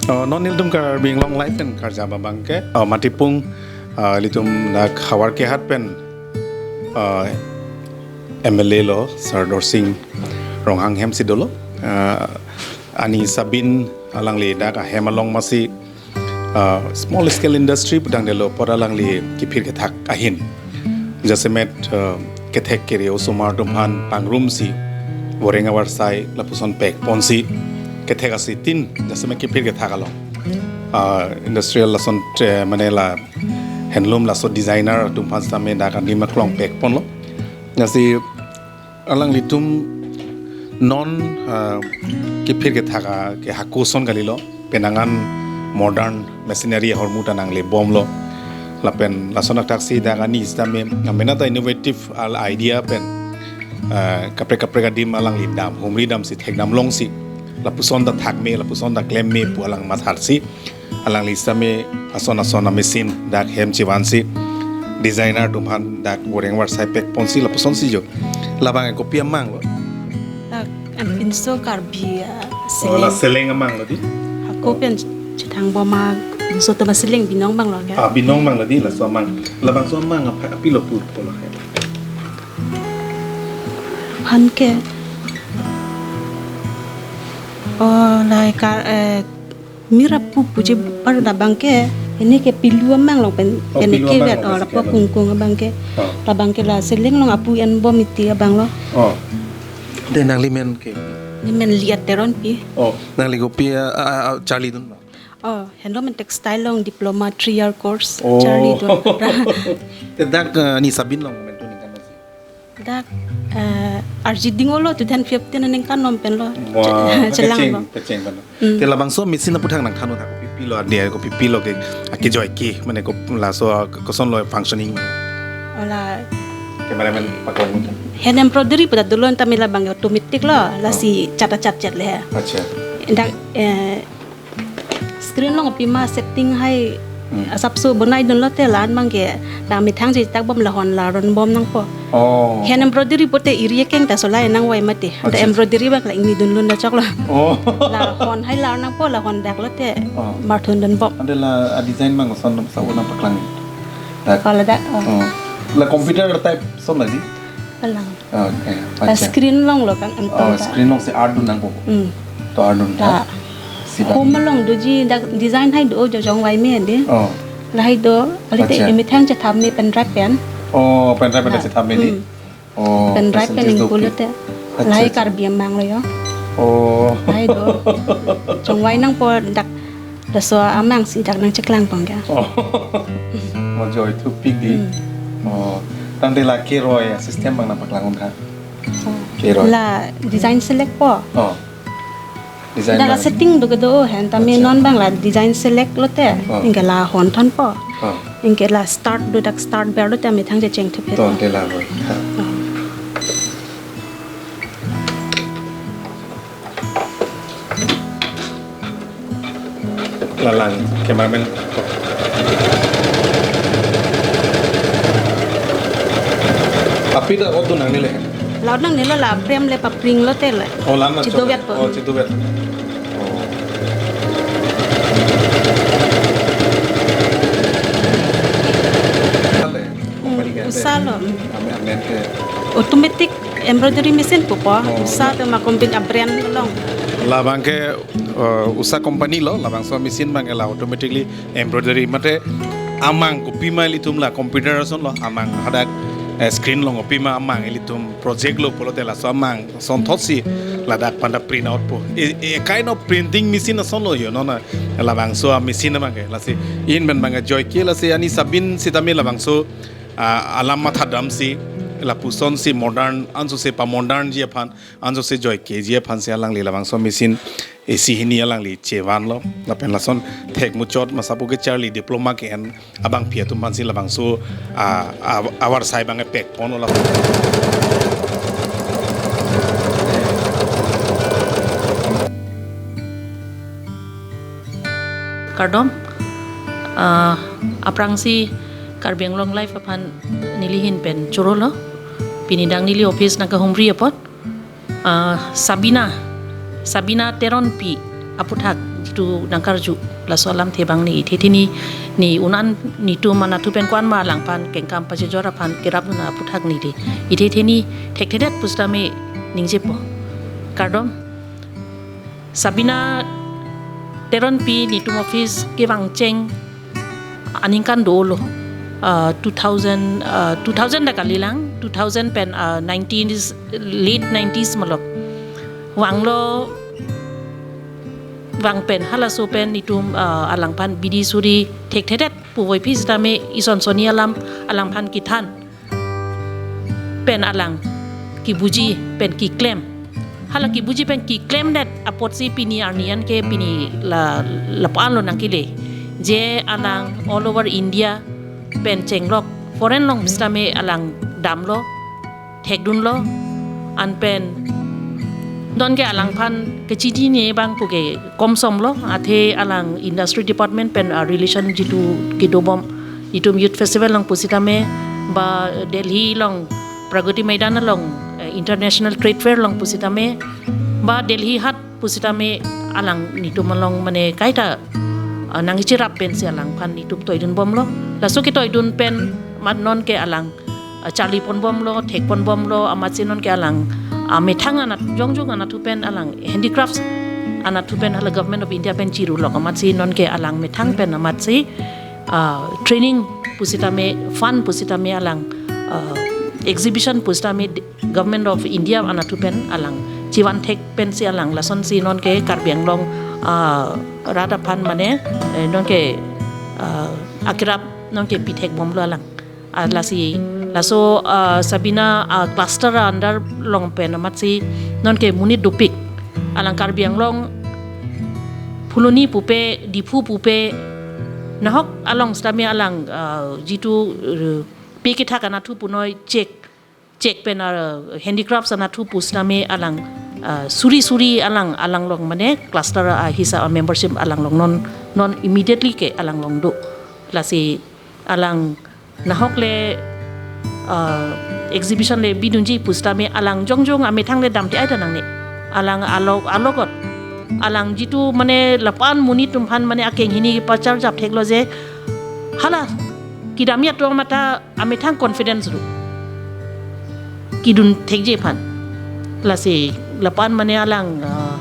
Oh, non nelitum Karbi Anglong Live pen karjap abang ke, oh, Matipung, ah, ilitum dak Howraghat pen, ah, M L A lo, Sir Dorsing Ronghang hem si dolo. Ah, Ani Sabin alangli dak ahem along masi, ah, small scale industry pudang delo apot alangli kephir kethak ahin. Jasemet, eh, kethek kere osomar atum aphan pangrumsi, Voreng Avarsai lapuson pekponsi, kethek asi tin, jasemet kephir kethak along. Ah, industrial lason, eh, mane la handloom laso designer atum aphan sitame dak adim aklong pekponlo. Lasi alanglitum non, ah, kephir kethak a ke hako ason kalilo, penang an modern machinery ahormu ta nanglebomlo. Lapen lason athak si dak Ani sitame amena ta innovative al idea pen, ah, kaprek kaprek adim alangli dam, humri damsi thekdam longsi, lapuson ta thak me, lapuson ta klem me pu alang matharsi, alangli sitame ason ason a machine dak hem chevansi, designer atum aphan dak Voreng Avarsai pekponsi lapusonsi jo. Labang kopi amang lo? Dak Anpinso Karbi, ah, oh, la seleng. Seleng amang lo di? Hako pen chethangbom a So, tama seleng binong abang lo ke? Ah, binong abang lo di, laso amang. Labangso amang apha-, apilo pu, pulo ke. Aphan ke. Oh, lai kar, eh, mir apu puji par labang ke. Ini ke pilu amang lo pen, Oh, pen pilu ke amang vet, lo oh, pasi lapu ke, no? Kungkung abang ke. Oh. Labang ke la seleng along apu enbom iti abang lo. Oh. De nanglimen ke? Nemen Liat Teronpi. Oh, nangli kopi, ah, ah, ah, charlidun abang? Oh, henlo men textile along diploma three year course Oh. Charlidun. Te dak, eh, ni Sabin along men tu ningkan si? Dak, eh, arji ding olo two thousand fifteen aningkan non pen lo. Wah, Che-, chelang kecheng, lo. Kecheng pen. Hmm. Te labangso machine aphuthak nangthan-un tha kopi pilo, ade kopi pilo ke, ah, kejoi ke, mane ko laso, ah, koson lo functioning. Ola. Cameraman paklang. Hand embroidery pu ta dolo, tame labang automatic lo, lasi Oh. Chat chat chat le. Acha. Dak, eh, screen along pima setting hai Hmm. asapso bonai dunlo te la-an abang ke, la methang chetak bom lahon la ron bom nangpo. Oh. Hand embroidery pote iri keng ta solai nangvai mati. Acha, acha. Embroidery abang la ingni dunlun da choklo. Oh. Lahon hai la nangpo, lahon dak lo te Oh. marthun dun bom. Ante la a design abang son sa unang paklang. Dak. Kalau dak, oh. Oh. La computer type son lagi? Palang. Okay, Ta acha. Screen along lo kan, Oh, anton ta. Screen along si art dun nangpo. Hmm. To art dun Ta. ta. Si ba. Home along doji dak design hai do jo jong vai me de. Oh. Lahai do, kali te Acha. Imithang chethap me pen drive pen. Oh, pen drive pen Ta. chethap me di. Hmm. Oh, Pen drive pen percentage do ingpulo pi. te. Acha, Lahai acha. Karbi amang lo yo. Oh. Lahai do. Jong vai nangpo dak Laso amang si dak nangcheklang pon ke. Oh. Mo joy thupik di. Hmm. Oh. Tangte la keroi a system abang nangpaklang un tha. Oh. Keroi. La design select po. Oh. Design Dak la abang. Setting do kedo hen tame Acha. Non abang la design select lote. Oh. Anke la hon thon po. Oh. Anke la start do dak start ber lote amethang je cheng thup het. Tangte la bo. Ha. Oh. Lalang, cameraman. Aphi ta ot dun nangne le. La-an nangne lo la prem le papring lote le. Oh, la-an ma Chido chok. Vet po. Oh, chido vet. Oh. Kale, company ke Hmm, ante. Usha lo. Ame, amen ke. Automatic embroidery machine pupo. Oh, Usha la. Pen ma company a brand along. Labang ke, uh, Usha company lo, labangso machine abang ke la automatically embroidery mate amang kopima ilitum la computer ason lo, amang hadak, eh, screen along kopima amang ilitum project lo pulote laso amang sonthotsi ladak panta print out po. A, a kind of printing machine ason lo yo, non na labangso a machine abang ke. Lasi in pen abang ke joy ke lasi ani Sabin sitame labangso, ah, alam mathadamsi lapuson si modern anso se pa modern ji aphan anso se joy ke ji aphan si alangli labangso machine isi hini alangli chevan lo. Lapen lason thek muchot masapu ke charli diploma ke-en abangpi atum aphan si labangso, ah, ah, avarsai abang epek pon lo. Kardom, ah, aphrangsi Karbi Anglong Live aphan neli ahin pen choro lo. Pini dak neli office nangkahumri apot. Ah, Sabina, Sabina Teronpi aphuthak jitu nangkarju laso alamthe abang ne ithe thini ne un-an netum anatthu pen ko-an ma alangphan kengkam pachejor aphan kerap dun aphuthak ne di. Ithe thini thekthedet pusitame ningjepo. Kardom. Sabina Teronpi netum office kevangcheng aningkan dolo. Ah, two thousand, ah, two thousand ta kalilang, two thousand pen, ah, nineties, late nineties malok. Vanglo, vang pen, halaso pen netum, ah, alangphan bidi suri thekthedet puvoipi sitame ison soni alam alangphan kethan. Pen alang kebuji pen keklem. Hala kebuji pen keklemdet apotsi pini arni an ke pini la, lapu-an lo nangkele. Je alang all over India pen chenglok foreign along sitame alang damlo, thekdunlo, an pen non ke alangphan kechini ne abang puke komsom lo, athe alang industry department pen, ah, relation jitu kedobom, itum youth festival along pusitame, ba Delhi along Pragati Maidan along, eh, international trade fair along pusitame, ba Delhi hat pusitame alang netum along mane kaita, uh, nangcherap pensi alangphan itum toidun bomlo. Laso ketoidun pen amat nonke alang, uh, charli pon bomlo, thek pon bomlo, amatsi nonke alang, uh, methang anat jongjong anathu pen alang handicrafts anathu pen hala Government of India pen chirulok amatsi nonke alang methang pen amatsi, uh, training pusitame, fund pusitame alang, uh, exhibition pusitame Government of India anathu pen alang chivan thek pensi alang lasonsi nonke Karbi Anglong, ah, rat aphan mane, eh, nonke, ah, akerap nonke pithek bomlo alang. Ah, lasi laso, ah, Sabina, ah, cluster under along pen amatsi nonke monit dopik alang Karbi Anglong Phuloni pupe, Diphu pupe, nahok along sitame alang, ah, jitu, eh, pe kethak anathu punoi chek chek pen, ah, handicrafts anathu pusitame alang, ah, suri suri alang, alanglong mane cluster, ah, hisa, ah, membership alanglong non, non immediately ke alanglong do. Lasi alang nahok le, ah, exhibition le bidunji pusitame alang jongjong amethang le damte ai ta nangne. Alang alok, alokot alang jitu mane lapu-an monit atum aphan mane akeng hini pacharjap theklo je hala kedam atum amat ta amethang confidence do kedun thekji aphan. Lasi lapu-an mane alang, ah,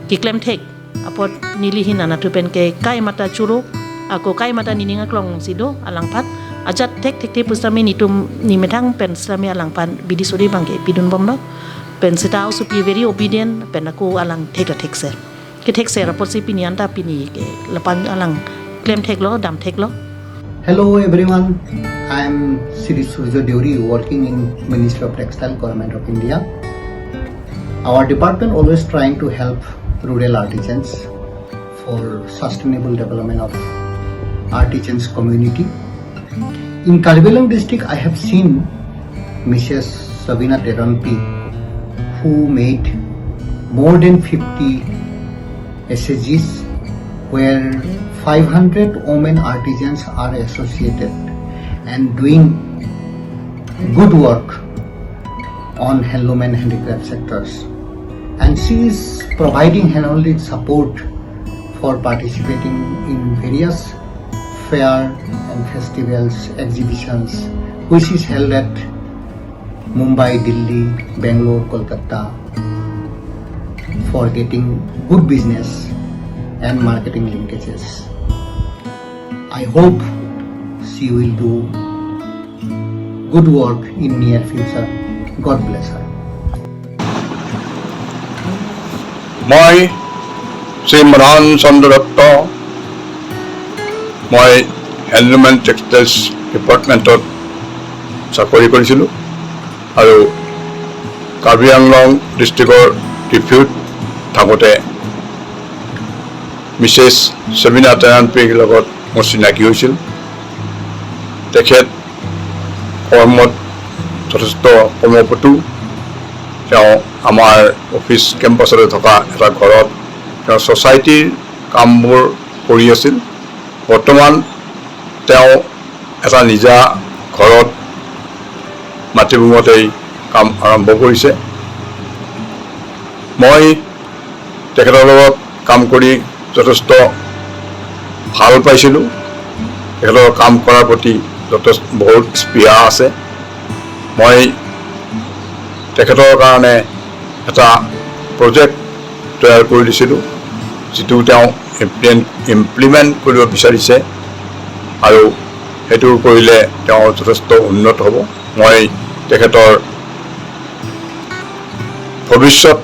keklem thek apot neli hin anathu pen ke kai mata churu ako kai mata nening aklong si do alangphan ajat thek thekthe pusitame netum nemethang pen sitame alangphan bidi suri abangke pidun bomlo. Pen seta also be very obedient pen ako alang thek ta thekser. Kethekser apotsi pini anta pini ke lapu-an alang klem theklo, dam theklo. Hello everyone, I am Shri Surjo Deuri, working in Ministry of Textile, Government of India. Our department always trying to help rural artisans for sustainable development of artisans community. In Karbi Anglong district, I have seen Missus Sabina Teronpi, who made more than fifty S H Gs, where five hundred women artisans are associated and doing good work on handloom and handicraft sectors. And she is providing handholding support for participating in various fair and festivals, exhibitions, which is held at Mumbai, Delhi, Bangalore, Kolkata, for getting good business and marketing linkages. I hope she will do good work in near future. God bless her. মই শ্ৰী মদন চন্দ্ৰ দত্ত। মই handloom and textiles ডিপাৰ্টমেণ্টত চাকৰি কৰিছিলোঁ আৰু কাৰ্বি আংলং ডিষ্ট্ৰিক্টৰ ডিফুত থাকোঁতে মিছেছ চেবিনা টেৰানপিৰ লগত মোৰ চিনাকি হৈছিল। তেখেত কৰ্মত যথেষ্ট কৰ্মপটু। তেওঁ আমাৰ অফিচ কেম্পাছতে থকা এটা ঘৰত তেওঁ ছ'চাইটিৰ কামবোৰ কৰি আছিল। বৰ্তমান তেওঁ এটা নিজা ঘৰত মাটিভূমিতেই কাম আৰম্ভ কৰিছে। মই তেখেতৰ লগত কাম কৰি যথেষ্ট ভাল পাইছিলোঁ। তেখেতৰ কাম কৰাৰ প্ৰতি যথেষ্ট বহুত স্পৃহা আছে। মই তেখেতৰ কাৰণে এটা প্ৰজেক্ট তৈয়াৰ কৰি দিছিলোঁ, যিটো তেওঁ ইমপ্লিমেণ্ট ইমপ্লিমেণ্ট কৰিব বিচাৰিছে আৰু সেইটো কৰিলে তেওঁ যথেষ্ট উন্নত হ'ব। মই তেখেতৰ ভৱিষ্যত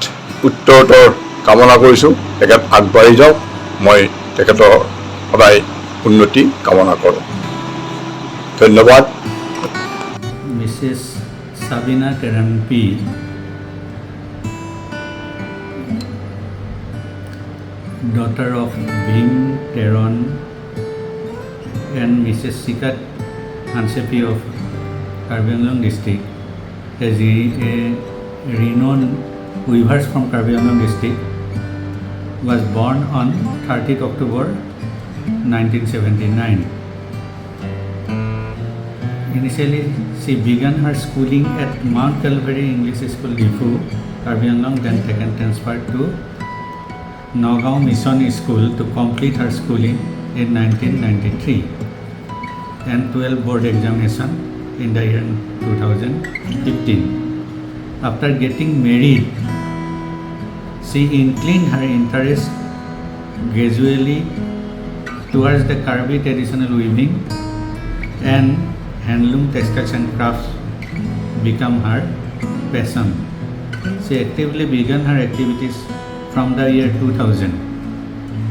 উত্তৰোত্তৰ কামনা কৰিছোঁ। তেখেত আগবাঢ়ি যাওক, মই তেখেতৰ সদায় উন্নতি কামনা কৰোঁ। ধন্যবাদ। Missus Sabina Teronpi, daughter of Bhim Teron and Missus Sikat Hansepi of Karbi Anglong district, a, a renowned weavers from Karbi Anglong district, was born on thirtieth October nineteen seventy-nine. Initially, she began her schooling at Mount Calvary English School, Diphu, Karbi Anglong, then taken transfer to Nagaon Mission School to complete her schooling. in nineteen ninety-three and twelve board examination in the year two thousand fifteen. After getting married, she inclined her interest gradually towards the Karbi traditional weaving and handloom textiles and crafts become her passion. She actively began her activities from the year two thousand.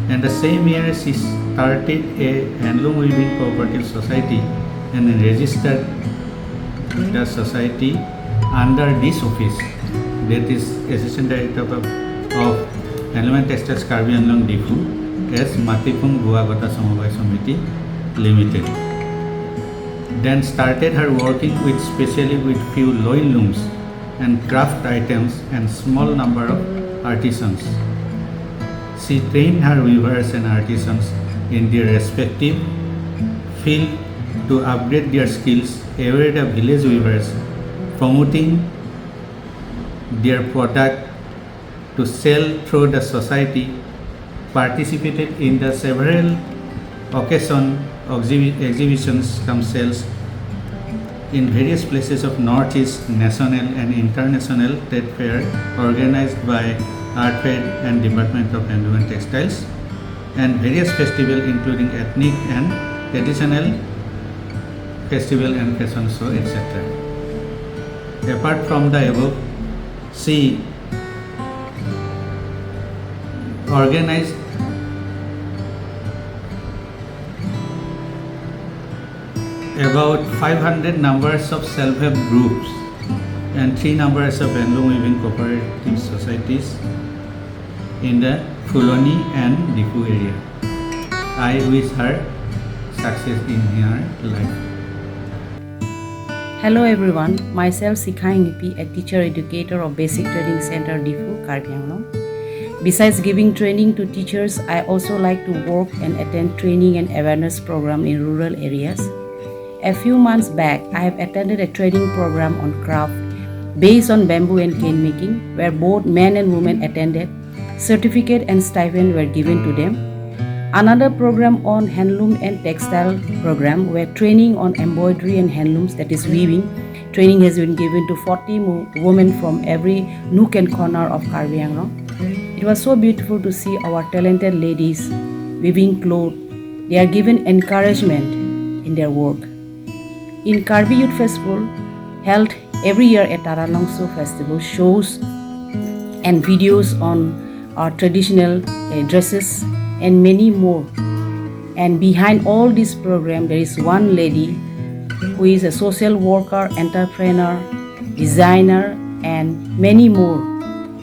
And the same year, she started a handloom weaving cooperative society and registered the society under this office, that is Assistant Director of, of Handloom and Textiles Karbi Anglong Diphu as Matipung Buagota Samobai Samiti Limited. Then started her working with specially with few loin looms and craft items and small number of artisans. She trained her weavers and artisans in their respective field to upgrade their skills, aware the village weavers, promoting their product to sell through the society, participated in the several occasion exhibi- exhibitions cum sales in various places of Northeast, national and international trade fair organized by ARTFED and Department of Handloom and Textiles, and various festival including ethnic and traditional festival and fashion show, et cetera. Apart from the above, she organized about five hundred numbers of self-help groups and three numbers of handloom weaving cooperative societies in the Phuloni and Diphu area. I wish her success in her life. Hello everyone, myself Sikha Ingpi, a teacher educator of Basic Training Center Diphu, Karbi Anglong. Besides giving training to teachers, I also like to work and attend training and awareness program in rural areas. A few months back, I have attended a training program on craft based on bamboo and cane making, where both men and women attended. Certificate and stipend were given to them. Another program on handloom and textile program, where training on embroidery and handlooms, that is weaving, training has been given to forty mo- women from every nook and corner of Karbi Anglong. It was so beautiful to see our talented ladies weaving cloth. They are given encouragement in their work. In Karbi Youth Festival, held every year at Taralangso Festival, shows and videos on our traditional uh, dresses and many more. And behind all this program, there is one lady who is a social worker, entrepreneur, designer, and many more.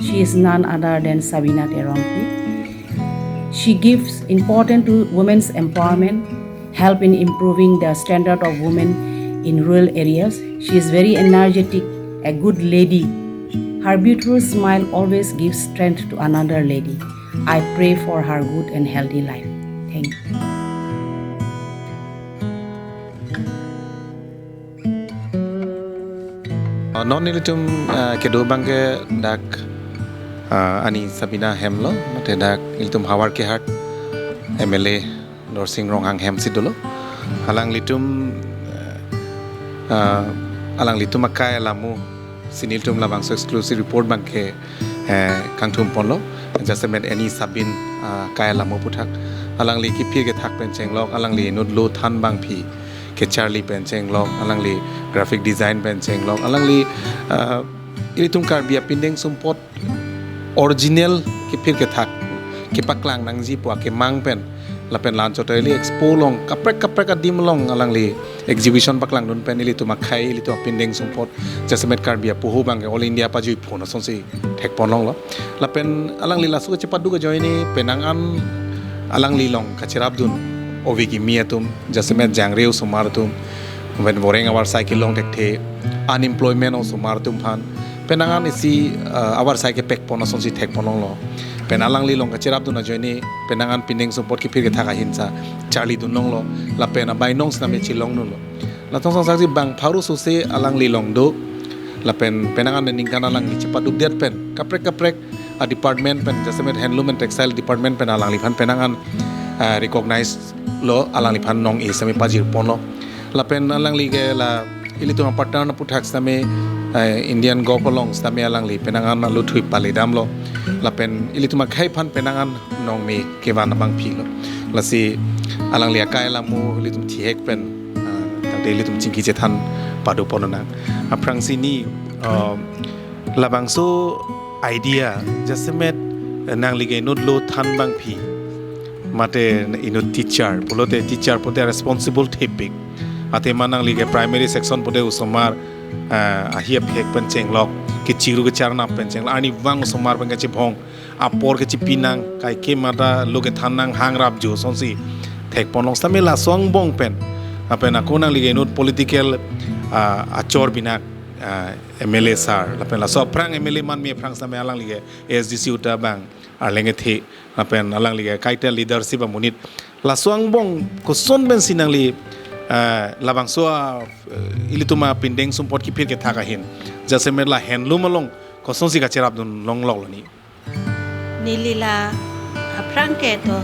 She is none other than Sabina Terongpi. She gives importance to women's empowerment, help in improving the standard of women in rural areas. She is very energetic, a good lady. Her beautiful smile always gives strength to another lady. I pray for her good and healthy life. Thank you. Non nelitum uh, kedo abangke dak uh, ani Sabina hem lo, mate dak ilitum Howraghat M L A Dorsing Ronghang hem si dolo. Alanglitum uh, alanglitum akai alamo si nelitum labangso exclusive report abangke eh, kangthum ponlo. Jasemet ani Sabina uh, akai alamo aputhak. Alangli kiphir kethak pen chenglok, alangli inut lo than abangpi kecharli pen chenglok, alangli graphic design pen chenglok, alangli uh, ilitum Karbi apindeng sumpot original kiphir kethak kepaklang nangji pu akemang pen lapen la-anchot eli expo along kaprek kaprek adim along alangli exhibition paklangdun pen ilitum akhei, ilitum apindeng sumpot, jasemet Karbi apoho abangke all India pajui phon asonsi thek pon longlo. Lapen alangli laso kachepaduk ajoine penang an alangli along kacherapdun ove kimi atum, jasemet jangre osomar atum, pen voreng avarsai kelong thekthe, unemployment osomar atum aphan penang an isi uh, avarsai kepek pon asonsi thek pon longlo. Pen alangli along kacherapdun ajoine penang an pindeng sumpot kiphir kethak ahinsa charlidun longlo. Lapen abainong sitame chelongdunlo. Latum sangsak si bang pharo sose alangli along do. Lapen penang an ningkan alangli chepaduk det pen kaprek kaprek a department pen, jasemet handloom and textile department pen alangliphan penang an uh, recognize lo, alangliphan nong-e sitame pajirponlo. Lapen alangli ke la ilitum apartan aputhak sitame, eh, Indian Govt along sitame alangli penang an alutthu paledamlo. Lapen ilitum akhei aphan penang an nongme kevan abangpi lo. Lasi alangli akai alamu ilitum thihek pen, ah, tangte ilitum chingki chethan padoponnang. Aphrangsi ni, ah, labangso idea jasemet, eh, nangli ke inut lo than abangpi, mate inut teacher pulote, teacher pute responsible thepik. Athema nangli ke primary section pute osomar, eh, ahi aphek pen chenglok, kechiru kecharnap pen chenglok, arnivang osomar pen kachibhong, apor kachipinang, kaike mata lo kethan nang hangrap jo asonsi thekponlong sitame laso angbong pen. Lapen ako nangli ke inut political, ah, achor binak, ah, M L A sir, lapen laso aphrang M L A manme aphrang sitame alangli ke A S D C uta abang arleng ethe, lapen alangli ke kaita leadership amonit. Laso angbong koson pensi nangli, eh, labangso a, eh, ilitum apindeng sumpot kiphir kethak ahin, jasemet la handloom along kosonsi kacherapdun longloklo ni? Neli la aphrang ke to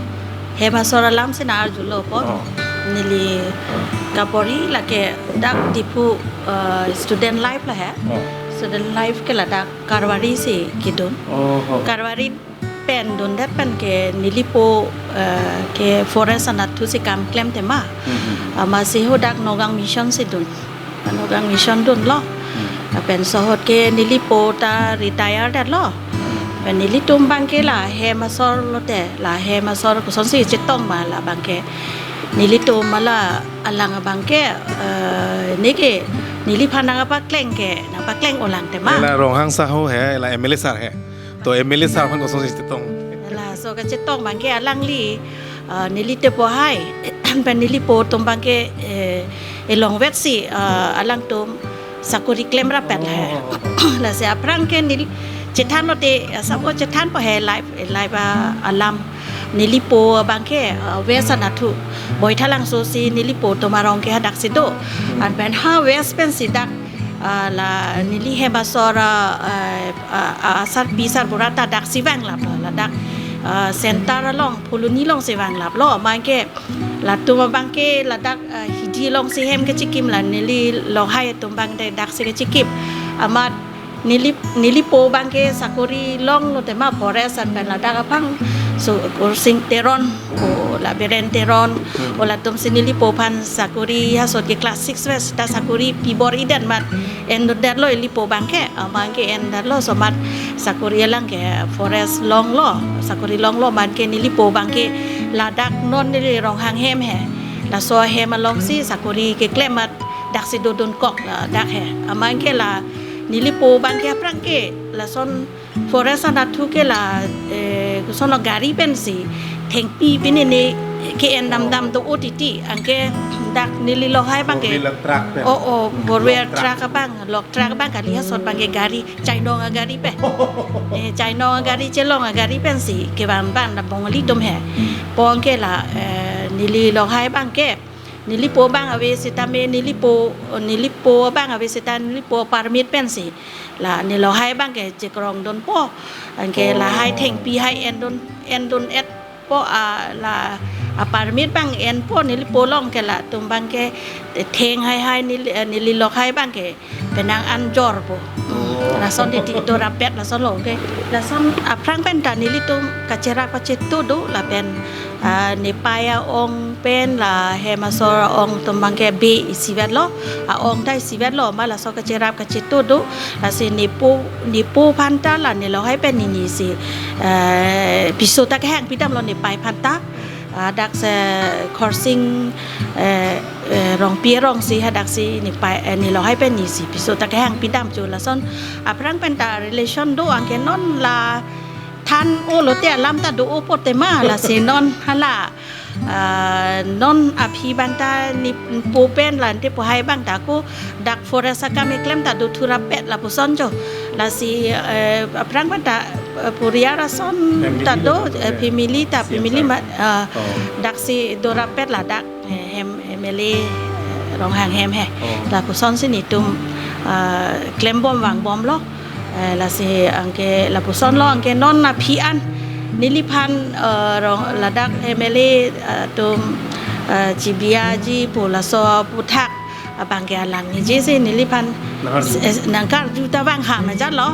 hem asor alamsi nang-arjulo apot. Oh. Neli Oh. kaporhi lake dak Diphu, eh, student life la he. Oh. Student life ke ladak Karwari si kedun. Oh, oh. Karwari pen dundet pen ke nelipo, eh, ke forest anatthu si kam klem tema. Hmm, hmm, hmm. Amatsi hadak Nagaon Mission si dun. Nagaon Mission dunlo. Hmm. Lapen sohot ke nelipo ta retire detlo. Pen nelitum abangke la hem asor lote, la hem asor kosonsi chetong ma labangke. Nelitum ma la alang abangke, eh, neke neliphan nangpakleng ke, nangpakleng olang tema. Ela Ronghang sahu he, ela M L A sir he. To M L A sir aphan kosonsi chetong? Laso kachetong abangke alangli, ah, neli tepo hai, pen nelipo atum abangke, eh, elongvet si, ah, alangtum sakori klem rapet he. Oh. Lasi aphrang ke neli chethan lote, ah, sabo chethanpo he live, live, ah, alam. Nelipo abangke, ah, West anatthu Boithalangso si nelipo atum arong ke hadaksi do. Hmm. Anpen ha West pensi dak, ah, la neli hem asor, ah, ah, ah, asarpi sarbura ta daksi vanglaplo, ladak, ah, center along Phuloni alongsi vanglaplo. Amatke latum abangke ladak, ah, Hidi alongsi hem kechikim, la neli longhai atum abang de daksi kechikim. Amat neli, nelipo abangke sakori longlo tema forest anpen ladak aphan. So, Kursing Teron, o la Biren Teron, Hmm. o latumsi nelipo aphan sakori, ha asot ke class six wes ta sakori pibor-idet amat endetlo nelipo abangke, ah, abangke endetlo, so amat sakori alang ke forest longlo, sakori longlo amatke nelipo abangke ladak non neli Ronghang hem he. Laso hem alongsi sakori keklem amat daksi dodunkok, ah, dak he. Amatke la nelipo abangke aphrang ke lason forest anatthu ke la, eh, kosonlo gari pensi thengpi pine ne ke-en damdam do-o titi, anke dak neli longhai abangke. Four wheeler truck pen. Oh, oh, Hmm, four wheeler long truck. Truck abang, long truck abang kali, ha asot abangke gari, chainong agari pen. Eh, chainong agari, chelong agari pensi kevan van la Bongali atum he. Hmm. Anke la, eh, neli longhai abangke nelipo abang ave sitame nelipo, nelipo abang ave sita nelipo permit pensi la neli longhai abangke chekrongdunpo. Anke Oh. lahai thengpi hai endun, endun-etpo, ah, la, ah, permit abang enpo, nelipo along ke latum abangke theng hai hai neli, eh, neli longhai abangke penang anjorpo. Oh. Lason titi dorapet lasonlo ke. Lason aphrang pen ta nelitum kacherap kachetu do lapen, ah, Nepei a-ong pen la hem asor a-ong atum abangke be isivetlo, a-ong ta isivetlo, ma laso kacherap kachetu do, lasi nepo, nepo aphan ta la neli longhai pen nisi, eh, piso ta kehang pidamlo Nepei aphan ta. Ah, dak si Khorsing, eh, eh, Rongpi arong si hadaksi Nepei, eh, neli longhai pen nisi piso ta kehang pidam cho lason aphrang pen ta relation do anke non la than-olo te alam ta do-opo tema lasi non hala, ah, non aphi abang ta nepo pen la netepo hai abang ta ako dak forest akam keklem ta do thurapet lapuson cho. Lasi, eh, aphrang pen ta, eh, puriar ason Family ta do, ladak eh, ya. family ta, Siap family sa. ma-, ah, Oh. daksi dorapet ladak, eh, hem, M L A, eh, Ronghang hem he. Oh. Lapusonsi netum, ah, klembom vangbomlo. Eh, lasi anke lapusonlo anke non aphi an neliphan, eh, rong ladak M L A, eh, atum eh, chibiaji pu laso aputhak abang ke alang nijesi neliphan Nangkarju. Eh, nangkarju ta bang ham ajatlo.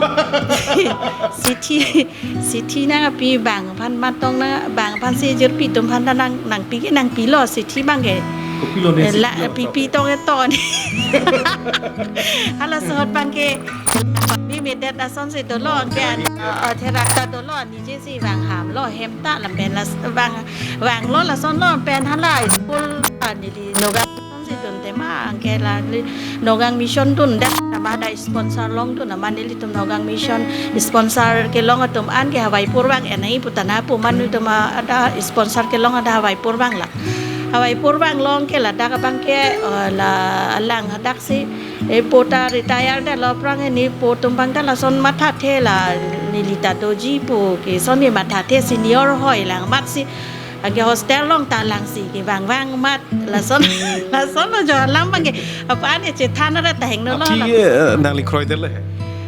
Sithi, sithi nangpi bang aphan matong na bang aphan si jirpi atum aphan ta nang, nangpi ke nangpilo sithi bang ke. Kopilo ne Eh, la, sithi lo, pipi tong e ton. Hala ahut bang ke. Limited asonsi dolo ke an, eh, therak ta dolo nijesi bang hamlo hem ta lapen las bang, banglo lasonlo pen hala school, ah, neli Nagaon asonsi dun tema anke la li-, Nagaon Mission dundet nama da sponsor longdun nama nelitum Nagaon Mission sponsor kelong atum an ke Hawaipur bang enai putana pu manu tuma ada sponsor kelong ada Hawaipur bang la. Hawaipur bang long ke ladak abang ke, eh, la alang hadaksi, eh, po ta retire detlo aphrang neli po atum bang ta lason mathathe la neli ta doji pu ke son ni mathathe senior hoi lang matsi anke hostel long ta langsi ke bang bang mat lason lason lo jo alam bang ke apa ane chethan ra ta hengno lo Aphi la. Ke, eh, nangli kroidetlo he?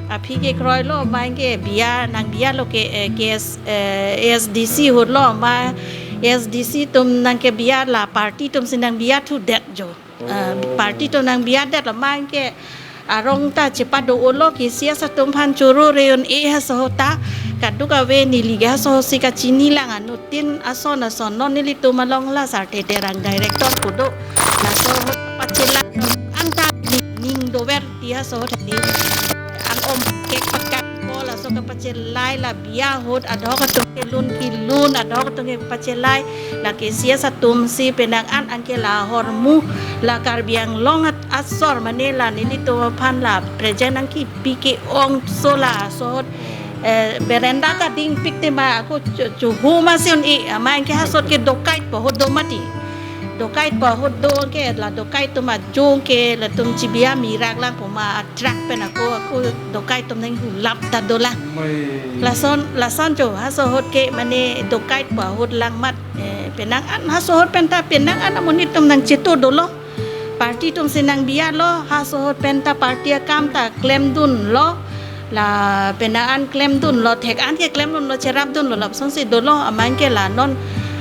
Aphi ke kroilo bang ke bia nang bialo ke, eh, K S, eh, A S D C ahut lo ma A S D C atum nangkebia la party atumsi nangbia thudet jo. Eh, party atum nangbia detlo ma anke arong ta chepado-olo ke C S atum aphan choro reon e haso ahut ta kaduk ave neli ke haso ahutsi kachini lang anuttin ason ason non nelitum along la Sar Theterang director pu do laso ahut pachela anta ning dover ti haso ahut hadi ang om kek pakat ko laso kapachelai la bia ahut adhok atum kelun kelun adhok atum kepachelai la ke C S atumsi penang an anke la ahormu la Karbi Anglong at asor mane la nelitum aphan la present nangkipi ke-ong so laso ahut, eh, berenda ta dingpik tema ako chu, chuhu ma si un-e ama anke haso ahut ke dokait pu ahut do mati. Dokait pu ahut do ke la dokait atum ajong ke latum chibia mirak lang pu ma atrak pen ako ako dokait atum nang hulap ta dolang. Mai. Lason lason jo haso ahut ke mane dokait pu ahut lang mat, eh, penang an haso ahut pen ta penang an amonit atum nangchetu dolo. Party atumsi nangbialo haso ahut pen ta party akam ta klemdunlo. La penang an klemdunlo thek an ke klemdunlo cherapdunlo lapsonsi dolo amang ke la non,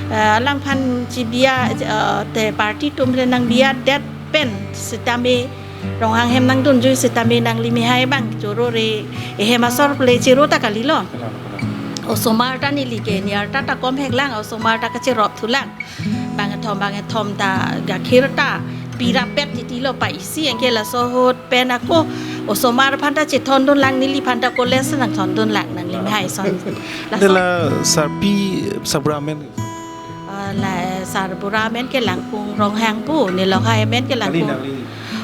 eh, alangphan chibia, eh, te party atum le nangbiadet pen sitame Ronghang hem nangdunjui sitame nanglimihai bang choro re ehem asor ple chero ta kalilo. Osomar ta neli ke niar ta ta kom hek lang osomar ta kacherop thulang. Bang kethom bang kethom ta gakhir ta pirapet titi lo pa isi anke laso ahut pen ako osomar aphan ta chethondun lang neliphan ta college nangthondun lang nanglimihai ason. Laso Dela sarpi sabura amen. Ah, la sarbura amen ke Langkung Ronghang pu, nelonghai amen ke Langkung. Nangli, nangli.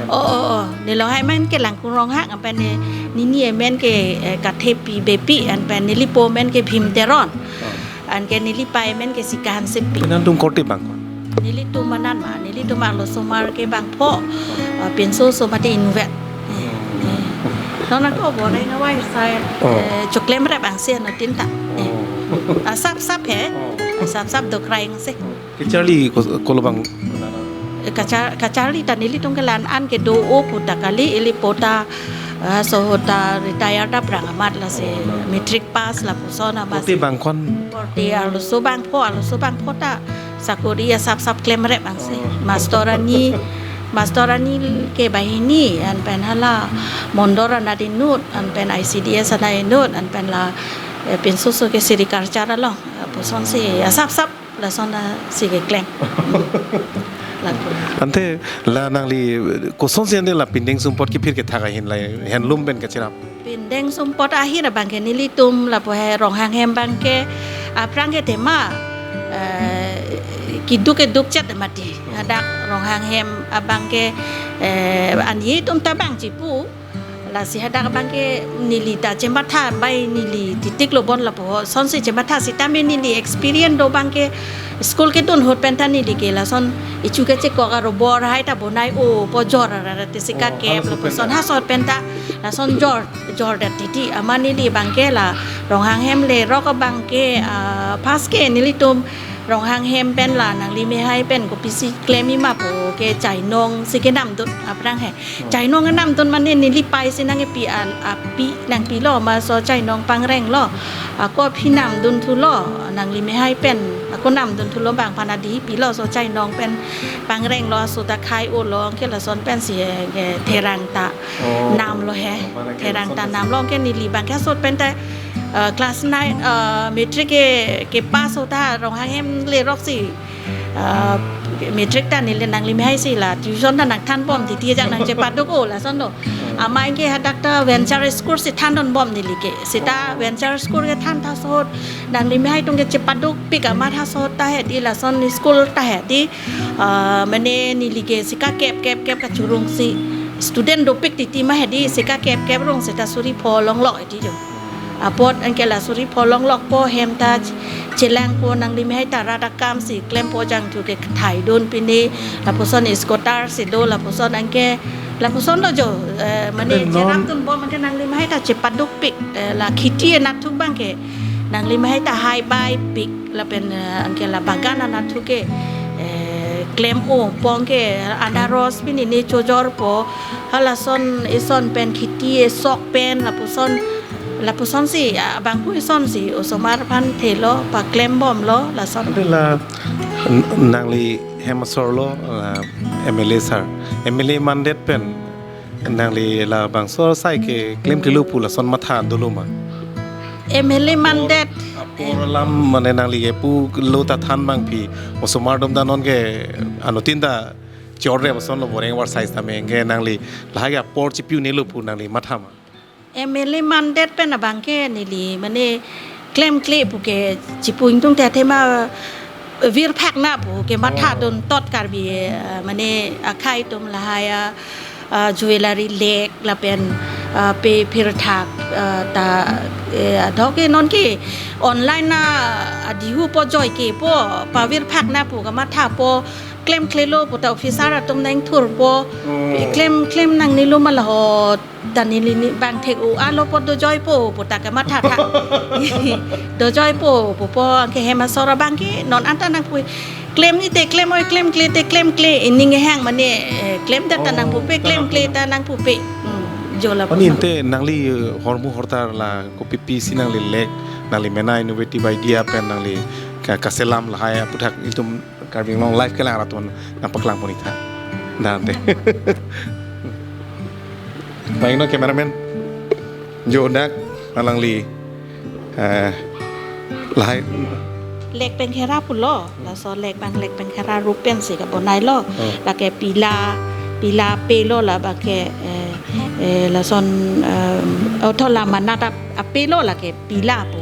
Oh, oh, oh. Nelonghai amen ke Langkung Ronghang, anpen ne, nini amen ke, eh, Kathepi Beypi, anpen nelipo amen ke Bhim Teron. Oh. Anke nelipei amen ke Sika Hansepi. Nangtum korte bang? Nelitum anan ma, nelitum arlosomar ke bangpho, eh, pinso so mate inutvet. Eh, eh. Nona ko boreng awai sai, Oh. eh, choklemrep angse no tinta. Eh. Oh. Asap sap he. Oh. Asap sap dokrai angse. Kacharli ko-, kolo bang? Eh, kachar-, kacharli ta nelitum ke la-an an kedo-o pu ta kali ili po ta, eh, haso ahut ta retire ta prang amat lasi matric pass lapuson amat. Korte bangkon? Korte arloso bangpho, arloso bangpho ta sakori asap sap klemrep angse. Oh. Master arni, master arni ke banghini, anpen hala mondol anat inut, anpen I C D S anat inut, anpen la, eh, pinso so ke sericulture along. Lapuson si asap sap lason ta si keklem. Lapu. Ante la nangli kosonsi ante la pindeng sumpot kephir kethak ahin la handloom pen kacherap? Pindeng sumpot ahin abang ke nelitum lapu he Ronghang hem bang ke aphrang ke tema, eh, keduk keduk chet mati. Hadak Ronghang hem abang ke, eh, anhi atum ta bang chipu. Lasi hadak abang ke neli ta chematha bai neli titik lo bon lapu ho. Sonsi chematha sitame neli experience do bang ke school kedun ahut pen ta neli ke lason ichu kechekok arobor hai ta bonai-o pu jor ra ra te sika Oh, kep halaso lapuson pen ta. Haso ahut pen ta lason jor, jordet titi amat neli bang ke la Ronghang hem lerok abang ke, ah, pas ke nelitum Ronghang hem pen la nangli mehai pen kopisi klem-i ma pu ke chainong si kenamdun aphrang he. Chainong kenamdun mane neli pei si nangkepi an api nangpilo ma laso chainong pangrenglo. Ako aphi namdunthulo nangli mehai pen ako namdunthulo bang aphan adi pilo laso chainong pen pangrenglo laso ta khai-olo anke lason pensi eh, eh, therang ta Oh. namlo he. Mana ke Therang ta lason namlo anke neli bang ke asot pen ta eh, class nine eh, matric ke kepass ahut ta Ronghang hem lerok si eh, matric ta neli nangli mehai si la tuition ta nangthanbom titi ajak nangchepaduk-o lasonlo. Amei ke hadak ta venture school si thandunbom neli ke. Seta venture school ke than ta ahut nangli mehai atum ke chepadukpik amat ahut ta hedi lason school ta hedi. Ah, mane neli ke si kakep kep kep kachurong si student dopik titi ma hedi si kakep kep rong seta suri pho longlok hedi jo. Apot anke la suri pho longlokpo hem ta chelangpo nangli mehai ta rat akam si klempo jangthu ke thaidun pine lapuson scooter si do lapuson anke lapusonlo jo eh, mane Ante non cherapdunbom anke nangli mehai ta chepadukpik eh, la khiti anatthu bang ke nangli mehai ta hai baipik lapen eh, anke la bagan anatthu ke eh, klem-o pong ke anaros pine ne chojorpo halason ison pen khiti esok pen lapuson lapuson si ah, bangphu ison si osomar aphan thelo paklembomlo lason. Ante la n- nangli hem asorlo la M L A sir. M L A mandet pen nangli labangso asai ke klemklelo pu lason matha dolo ma. M L A mandet Apor alam mane nangli ke pulo ta than bangpi osomar atum ta non ke anuttin ta chorre asonlo boreng war size tame anke nangli lahai ke apor chipi-unelo pu nangli matha ma. M L A mandet pen abang ke neli mane klemkle pu ke chipu ingtung te athema virphak na pu ke matha Oh. dun tot Karbi eh, mane akhai atum lahai ah, ah, jewellery lek lapen ah, pe phirthak ah, ta eh, adok ke non ke online na adihu po joike po pavirphak na pu kamathapo klemklelo pu ta officer atum nangthurpo Oh. klem klem nangnelo ma laho ta neli ni bang thek-o alo po dojoipo pu ta kamathatha dojoipo pu po anke hem asor abang ke non anta nangpu klem ni te klem oi klemkle te klemkle ining hang mane eh, klem ta ta Oh, nangpupe ta klemkle nangpu. ta nangpupe. Hmm, jola Oni puson. ante nangli eh, hormu hortar la kopipi si nangli lek nangli mena innovative idea pen nangli ka- kaselam lahai aputhak itum Karbi Anglong live kelang arat atum nangpaklangpon-ik tha. Dante. Baik no cameraman. Jo dak alangli eh, lahai Lek pengkhera pulo, laso lek bang lek pengkhera rup pen si kabonailo, Oh. lake pila, pila pelo labang ke, eh, eh, lason, eh, othola manat ap- apelo lake pila pu.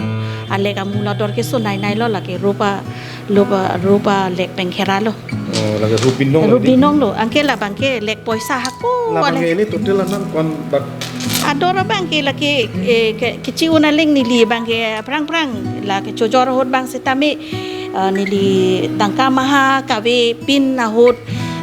Alek amula dor ke sunai nailo lake rupa, rupa, rupa lek pengkhera lo. Oh, lake rup binong Rup lake. binong lo, anke labang ke lek poisa hako Labang ale. ke ini total anam kon bak Ador abang ke lake eh, ke kechi-un aling neli bang ke prang prang lake chojor ahut bang setame eh, neli tangka maha kave pin ahut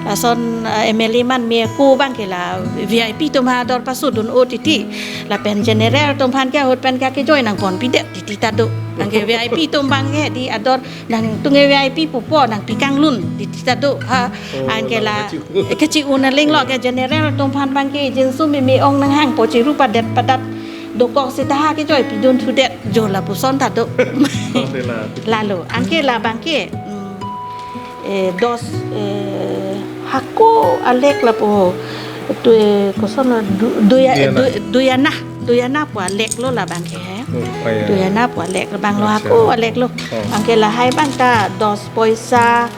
lason eh, M L A man me ko bang ke la V I P atum ha ador pasudun-o titi lapen general atum aphan ke ahut pen ke kejoi nangponpidet titi ta do. Anke V I P atum bang ke di ador nangtum ke V I P pupo nangpi kanglun titi ta do ha Oh, anke la nang kechi-un. kechi-un aling lo ke general atum aphan bang ke jinsu meme ong nanghangpo chiru padet padat dokok seta ha kejoi pidunthudet jo lapuson ta do. Ante la. Lalo anke labang ke mm, eh, dos eh, hako alek lapu tu eh, koson lo du, duya, Duyana. du, duyana duyana pu alek lo labang ke he. Oh, oh, ya. Duyana pu alek labang lo Acha. hako alek lo. Oh. Anke lahai bang ta dos poisa.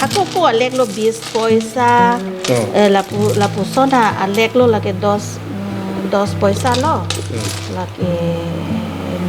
Hako ko alek lo bis poisa. Oh. Eh, lapu lapuson ta alek lo lake dos mm, dos poisa lo. Hmm. Lake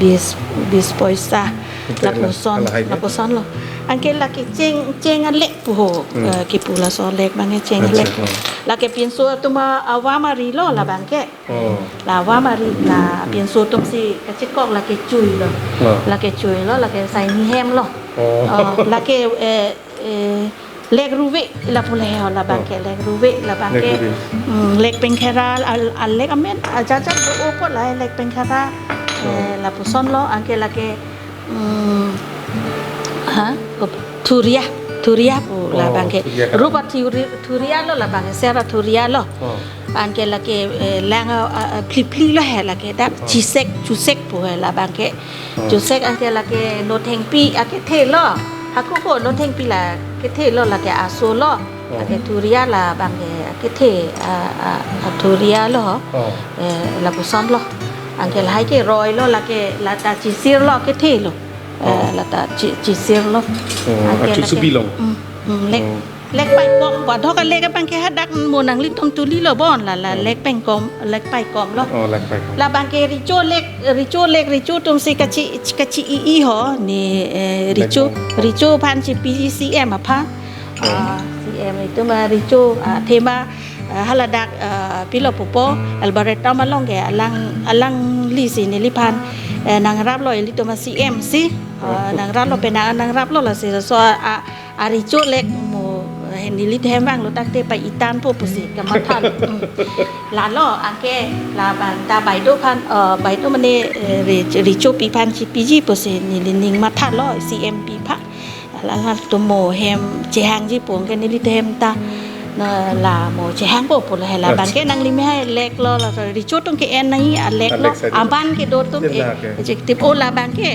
bis bis poisa. Oke, Lapuson lah, lahai ke? lapuson lo. Anke lake cheng cheng alek pu ho. Hmm. Eh, kipu laso alek bang ke cheng Acha, alek. oh. Lake pinso atum avam ari lo labang ke. Oh. La avam ari la pinso atum si kachekok lake chui lo. Oh. Lake chui lo lake saini hem lo. Oh. Oh, lake eh, eh, lek ruve lapu le ho labang Oh. ke lek ruve labang Lek ke. ruve. Mm, lek pengkhera al, alek amen ajat ajat do-o ko la lek pengkhera. Oh. Eh, lapuson lo anke lake mm, ha ko Thuria, thuria pu Oh, labang ke. Thuria ke. Rupa thuri-, thuria lo labang ke, sera thuria lo. Oh. Anke lake, eh, lang a, a, a, phli phli lo he lake dak Oh. chusek, chusek pu he labang ke. Oh. Chusek anke lake nothengpi akethe lo. Hako ko nothengpi la kethe lo lake aso lo. Oh. Lake thuria labang ke akethe a, a, a thuria lo. Oh. Eh, lapuson lo. Anke lahai ke roi lo lake lata chisir lo kethe lo. Eh, Oh. lata chi-, chisir lo. Oh, Anke achu lake supi long. Mm, mm, lek, Oh. lek paikom. Wadok a lek abang ke hadak mo nanglitum tuli lo bon la, la Oh. lek paikom, lek paikom lo. Oh, lek paikom. Labang ke recho lek, recho lek, recho atum si kachi, kachi-i-i ho, ne, eh, Lek recho, paikom. recho aphan chepiji C M aphan. Oh. Ah, C M itum a recho, ah, thema, ah, haladak, ah, pilo pupo, Alberta malong ke alang, alangli si neliphan, eh, nangrap lo ilitum a C M si, ah, Oh. nangrap lo penang nangrap lo lasi so, ah, a recho lek mo, eh, neli themvang lo takte pa itan po pusi kamatha lo. Hmm. Lalo anke labang ta baideo aphan, eh, baideo mane, eh, re-, rechopi aphan chepiji pusi neli ning matha lo C M pi aphan. Alanglitum mo hem chehangji pu anke neli hem ta na la mo chehang po pu la he labang ke Acha. nangli me hai lek lo la recho atum ke-en nangji a lek lo. Alek sa di. Aban kedo atum Dia eh, na ke. Adjective o labang ke,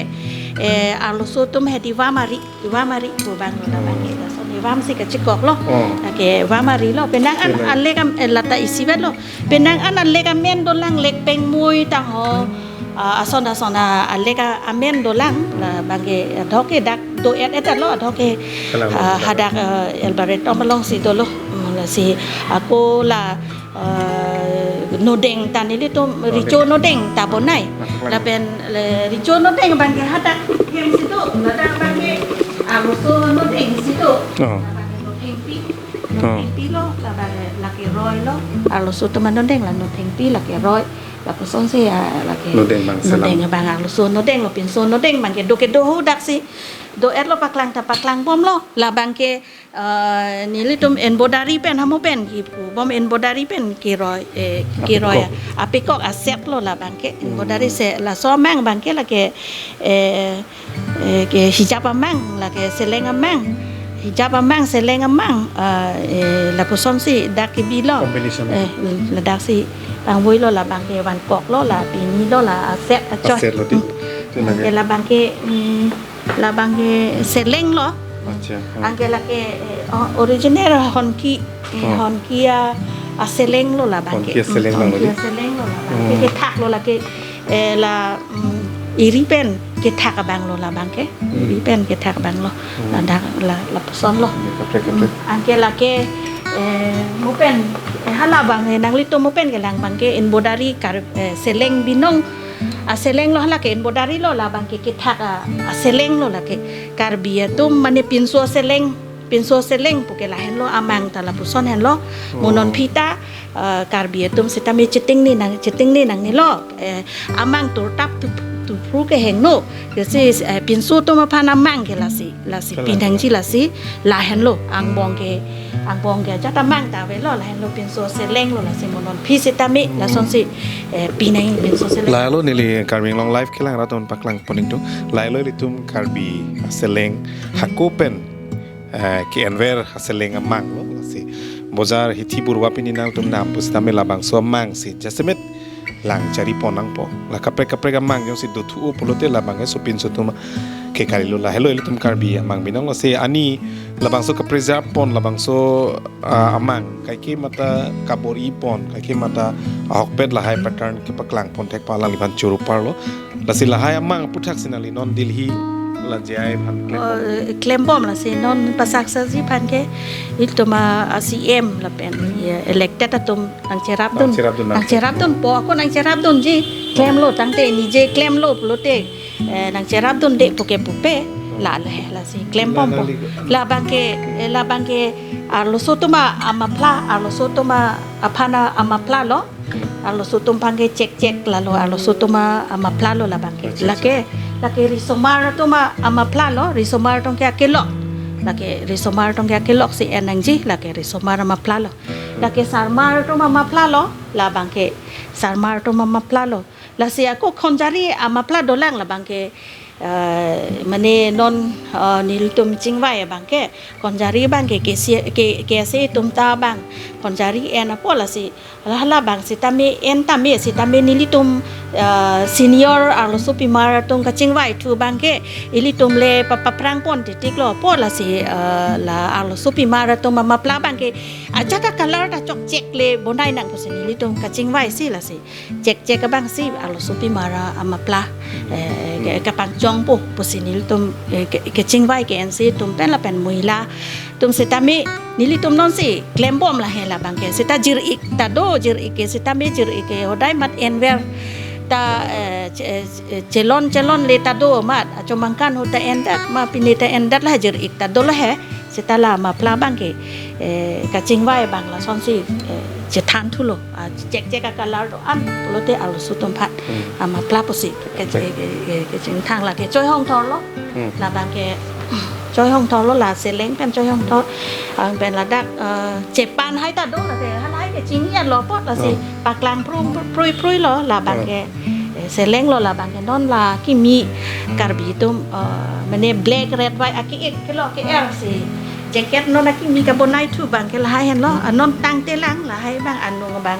eh, arloso atum hedi wamari, wamari pu abang lo labang ke. Lason e wam si kachikok lo. Oh. Lake wamari lo. Penang an Penang. a lek am, eh, lata isivet lo. Penang an a lek amen dolang lek pengmui tang ho. Ah, ason ason a, a lek a, amen dolang labang ke adok ke dak do-et-et lo adok ke, Kalang ah, lo. hadak, ah, Alberta malong si dolo. Hmm, lasi ako la, ah, nodeng ta nelitum Oh, recho nodeng. nodeng ta bonai. Masuk lagi. Lapen le recho nodeng abang ke hadak hem si do, ladak abang ke arloso nodeng si do. Oh. Labang ke nothengpi. Oh. Nothengpi lo, labang ke lake roi lo. Arloso atum anodeng la nothengpi lake roi. Lapuson si ya lake Nodeng abang selam. nodeng abang arloso nodeng lo pinso nodeng abang ke do kedo hadak si. Do-et lo paklang ta paklang bom lo. Labang ke, eh, nelitum embroidery pen hamo pen kipu bom embroidery pen kiroi, eh, kiroi Apekok. a, apekok a set lo labang ke. Embroidery Hmm. se laso amang abang ke lake, eh, eh, ke hijab amang, lake seleng amang. Hijab amang, seleng amang, ah, eh, lapuson si dak kebi lo. Combination. Eh, ladak si pangvoi lo labang ke vangkok lo la pini lo la a set A achoi. set lo di. Hmm. Itu lagi. Ke labang ke, hmm, labang ke seleng lo. Acha, hmm. Anke lake, eh, o-, original honki, eh, Oh. honki a, a seleng lo labang ke. Honki a seleng Hmm, lang lo honki di. a seleng lo labang ke. Hmm. Kethak lo lake, eh, la, mm, eri pen kethak abang lo labang ke. Hmm. Eri pen kethak abang lo. Hmm. Ladak la, lapuson lo. Kaprek, kaprek. Hmm. Anke lake, eh, mo pen, eh, hala abang, eh, nanglitum mo pen kelang abang ke embroidery kar, eh, seleng binong. A seleng lo lake embroidery lo labang ke kethak a, a seleng lo lake. Karbi atum mane pinso seleng, pinso seleng pu ke lahen lo amang ta lapuson hen lo. Oh. Mo non phita, eh, Karbi atum sitame cheting ni nang, cheting ni nang ni lo. Eh, amang turtap tu, tu pru ke heng no. Jesi, eh, pinso atum aphan amang ke lasi, lasi Kalang. pinangji lasi, lahen lo, angbong ke, angbong ke ajat amang ta ave lo, lahen lo pinso seleng lo lasi mo non phi sitame, Hmm. lason si, eh, pinang pinso seleng. Lahelo neli Karbi Anglong Live kelang rat atum paklang pon ingtung. Lahelo ilitum Karbi aseleng hako pen, eh, ke-enver aseleng amang lo lasi. Bojar hithi burwa pini nangtum nam pusitame labangso amang si jasemet lang chari pon nangpo. La kaprek kaprek amang jongsi dothu-o pulote labang ke sopinso atum ke kali lo lahelo ilitum Karbi amang binong lasi ani labangso kapreserve pon labangso, ah, amang kaike mata kabor-i pon kaike mata ahokpet lahai pattern kepaklang pon thek pa alangliphan choro parlo. Lasi lahai amang aputhak si nangli non Delhi la J I aphan klem Oh, pon. eh, klem bom lasi non pasak saji aphan ke ilitum a C M lapen ya elected atum nangcherapdun. Nangcherapdun, nang- Nangcherapdun po ako nangcherapdunji. Klem lo tangte nije klem lo pulote, eh, nangcherapdunde pu ke pupe la le lasi klem La bom po. nangli. Labang ke, eh, labang ke arloso atum a muffler, arloso atum aphan a muffler lo. Hmm. Arloso atum aphan ke chek chek lalo arloso atum a muffler lo labang ke. Chek, chek, Lake, chek. lake risomar atum a muffler lo, risomar atum ke akelok. Lake risomar atum ke akelok si en nangji, lake risomar a muffler lo. Lake sarmar atum a muffler lo, labang ke sarmar atum a muffler lo. Lasi ako khonjari a muffler dolang labang ke, Eh, mane non, eh, nelitum chingvai abang ke, konjari abang ke, K C, K, K S A atum ta abang, konjari en apot lasi, hala, hala abang sitame, en tame sitame nelitum, eh, senior arlosopimar atum kachingvai thu abang ke, ilitum le pa, paphrang pon titik lo apot lasi, eh, la arlosopimar atum amapla abang ke, ajat a-colour ta chokchek le bonai nang pusi nelitum kachingvai si lasi. Chekchek abang si arlosopimar amapla, eh, ke, kapangchongpo pusi nelitum, eh, ke, kechingvai ke-en si atum pen lapen mohila atum sitame nelitum non si klembom lahai labang ke sita jir-ik ta do, jir-ik ke sitame jir-ik ke hodai mat enver ta, eh, che-, eh, chelon chelon le ta do mat achomangkan ahut ta endet ma pine ta endet la jir-ik ta do lahai. Sita la amapla abang ke, eh, kachingvai abang lasonsi, eh, chethan thulo. Ah, chekchek a-colour do-an pulote arloso atum aphan. Hmm. Amapla pusi ke, ke, ke, ke, kechingthang lake choihong thorlo. Hmm. Labang ke choihong thorlo, la seleng pen choihong thor. Ang pen ladak, eh, chepan hai ta do lake, halahai ke chini-an lo apot lasi. Hmm. Paklang prum, pru-, prui, prui lo labang ke. Eh, seleng lo labang ke non la kimi Karbi atum, eh, mane black, red, white aki-ik kelo ke-er si jacket non akimi kabonai thu abang ke lahai henlo, ah, non tangte lang lahai abang anung abang,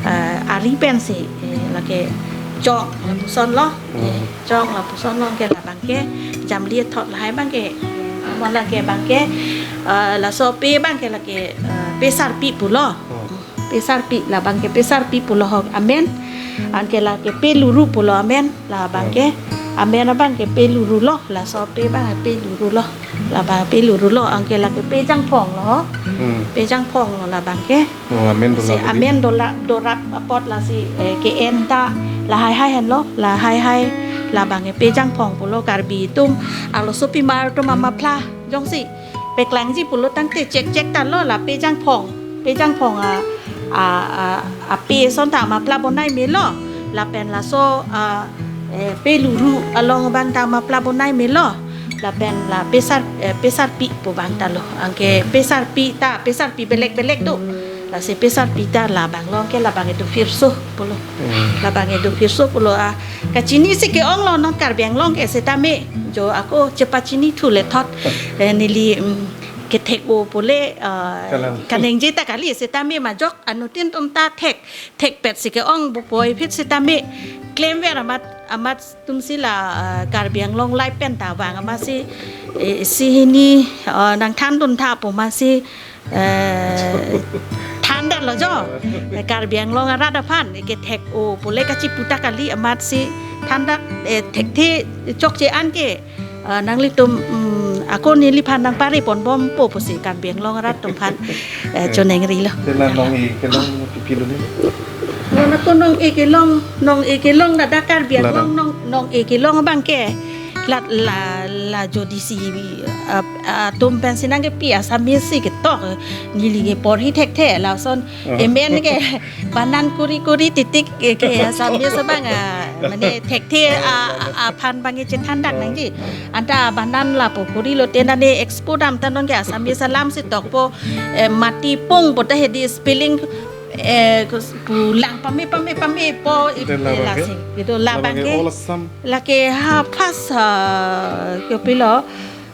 eh, ari pensi, eh, lake chok lapuson lo, eh, chok lapuson lo ke labang ke jamli thot lahai abang ke, mon lake abang ke, eh, laso pe abang ke lake, eh, pe sarpi pulo. Pe sarpi labang ke pe sarpi pulo ho amen. Anke lake pe luru pulo amen. Labang ke amen abang ke pe luru lo. Laso pe abang pe luru lo. Labang pe luru lo. Anke lake pe jangphong lo ho. Hmm. Pe jangphong lo labang ke. Oh, amen do si la amen do la, dorap apot lasi, eh, ke-en ta lahai hai henlo. Lahai hai labang ke pe jangphong pulo Karbi atum arlosopimar atum amapla jongsi peklangji pulo tangte chekchek ta lo la pe jangphong. Pe jangphong a, a, a, ape ason ta amapla bonai melo. Lapen laso, ah, eh, pe luru along abang ta amapla bonai melo. Lapen la pe sar, eh, pe sarpi pu abang ta lo. Anke pe sarpi ta, pe sarpi belek belek do. Lasi pe sarpi ta labang lo ke labang itu firso pulo. Hmm. Labang itu firso pulo, ah, kachini si ke-ong lo non Karbi Anglong ke sitame jo ako chepachini thu le thot, eh, neli, mm, kethek-o pule, eh, kalang, kaningje ta kali sitame majok anuttin atum ta thek, thekpet si ke-ong bu poi phit sitame klemver amat, amat atum si la, eh, Karbi Anglong lai pen ta vang amatsi, eh, si hini, eh, nangthan dun tha pu amatsi, eh, thandet lo jo. Eh, Karbi Anglong arat aphan, eh, kethek-o pule kachipu ta kali amatsi thandet, eh, thekthe chokche an ke, eh, nanglitum, mm, ako neliphan nangpare ponbompo pusi Karbi Anglong arat atum aphan, eh, choningri lo. Sila nong-e kelong pipi lo ni. Nona ko nong-e kelong, nong-e kelong ladak Karbi Anglong nong, nong-e kelong abang ke. La, la, la jodi si, ah, ah, atum pensi nangkepi Assamese si ketok, neli ke porhi thekthe lason, oh, amen ke banan kuri kuri titik ke, ke Assamese abang, ah, mane thekthe, ah, ah, aphan abang ke chethandak nangji. Anta banan lapu kuri lote nane expo dam ta non ke Assamese alam si tokpo, eh, mati pung pu ta hedi spelling, eh, kus-, pulang pame, pame, pame po, ite eh, labang ke? Lasi. Itu labang labang ke ke. All Assam. Lake ha first, ha, kopilo,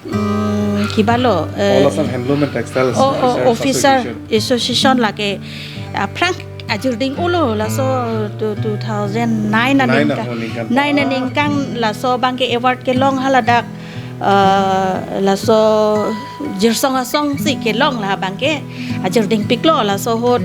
mm, kibalo, eh, All Assam Handloom and Textiles, oh, oh, Officer, Officer Association. Association lake, ah, aphrang ajirding ulo laso two, two thousand nine aningkan. Nine aningkan. Nine aningkan laso abang ke award kelong haladak, eh, laso Jirsong Asong si kelong labang ke ajirding piklo laso ahut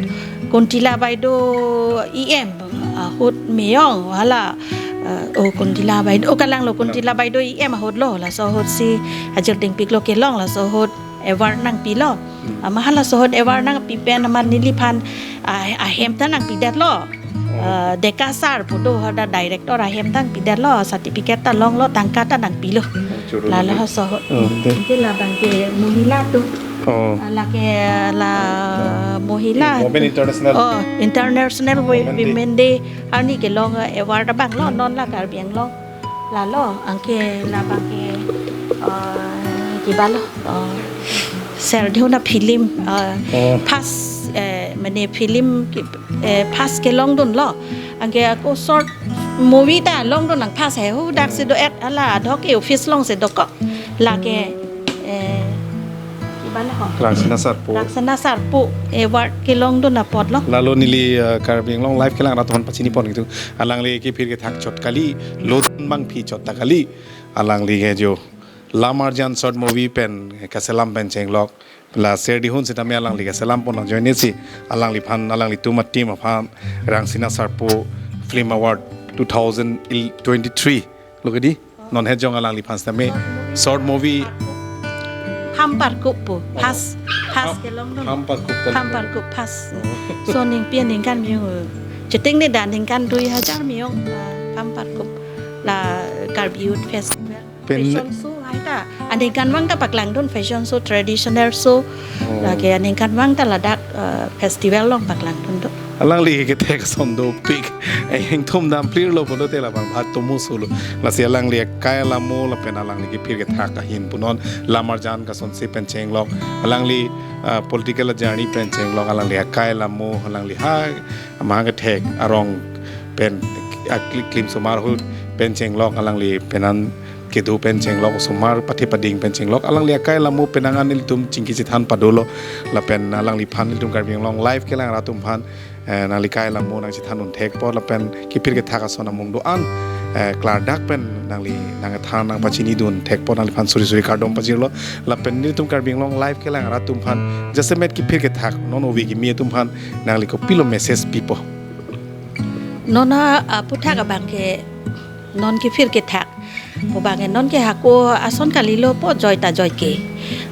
Kuntila Baideo E M ahut meyong hala, eh, oh, Kuntila Baideo, oh, kalang lo Kuntila Baideo E M ahut lo laso ahut si ajirding piklo kelong laso ahut award nangpilo. Hmm. Ama halaso ahut award nangpi pen ama neliphan, ah, ahem ta nangpidet lo. Oh. Eh, Deka sir pu do hada director ahem ta nangpidet lo, certificate ta longlo, tangka ta nangpilo. Oh, choro lalo lagi. Halaso ahut. Oh, dei. Anke labang ke mohila atum. Oh. Ah, lake la mohila. Women International. Oh, International Wo-, Women Day. Women Day. Arni kelong, eh, award abang lo, non la Karbi Anglong. Lalo, anke labang ke, eh, kibalo, eh, Serdihuna film, eh, oh, first, eh, mane film ke, eh, first kelong dunlo. Anke ako short Movie ta longdun nang first he, hu dak si do-et, hala adhok ke office along si dokok. Lake, eh, iban ho. Rangsina Sarpo. Rangsina Sarpo award kelongdun apotlo. Lalo neli, eh, Karbi Anglong Live kelang rat aphan pachini pon gitu. Alangli kephir kethak chot kali, lodun bangphi chot ta kali. Alangli ke jo Lamarjan short movie pen kaselam pen chenglok. La Serdihun sitame alangli kaselam pon ajoine si alangliphan, alanglitum a-team aphan Rangsina Sarpo Film Award two thousand twenty-three lo kedi. Non hejong alangliphan sitame short movie Phamparkup pu. First, first kelongdun. Phamparkup kali. Phamparkup first. Oh. So ningpi aningkan miyong. Cheting ne da ningkan dui hajar miyong, ah, Phamparkup la Karbi Youth Festival. Pen- Fashion show hai ta. Aningkanvang ta paklangdun fashion show, traditional show. Oh. Lake aningkanvang ta ladak, eh, festival along paklangdun do. Alangli kethek ason dopik. Eh, ingthum dam clear lo pulote labang bhat tomo solo. Lasi alangli akai alamo lapen alangli kephir kethak ahin punon Lamarjan kasonsi pen chenglok. Alangli, eh, political journey pen chenglok, alangli akai alamo, alangli ha amahang kethek arong pen akli klim osomar ahut pen chenglok, alangli penan kedo pen chenglok, osomar pathe pading pen chenglok, alangli akai alamo penang an ilitum chingki chethan padolo lapen alangliphan ilitum Karbi Anglong Live kelang rat atum aphan, eh, nangli akai alamo nangchethan un thek apot lapen kephir kethak ason amung do-an, eh, klardak pen nangli nangthan nangpachinidun thek apot nangliphan suri suri kardom pajirlo lapen nelitum Karbi Anglong Live kelang rat atum aphan jasemet kephir kethak non ove kimi atum aphan nangli kopilo message pipo? Non a, aputhak abang ke non kephir kethak. Pu abang ke non ke hako ason kalilo po joi ta joi ke.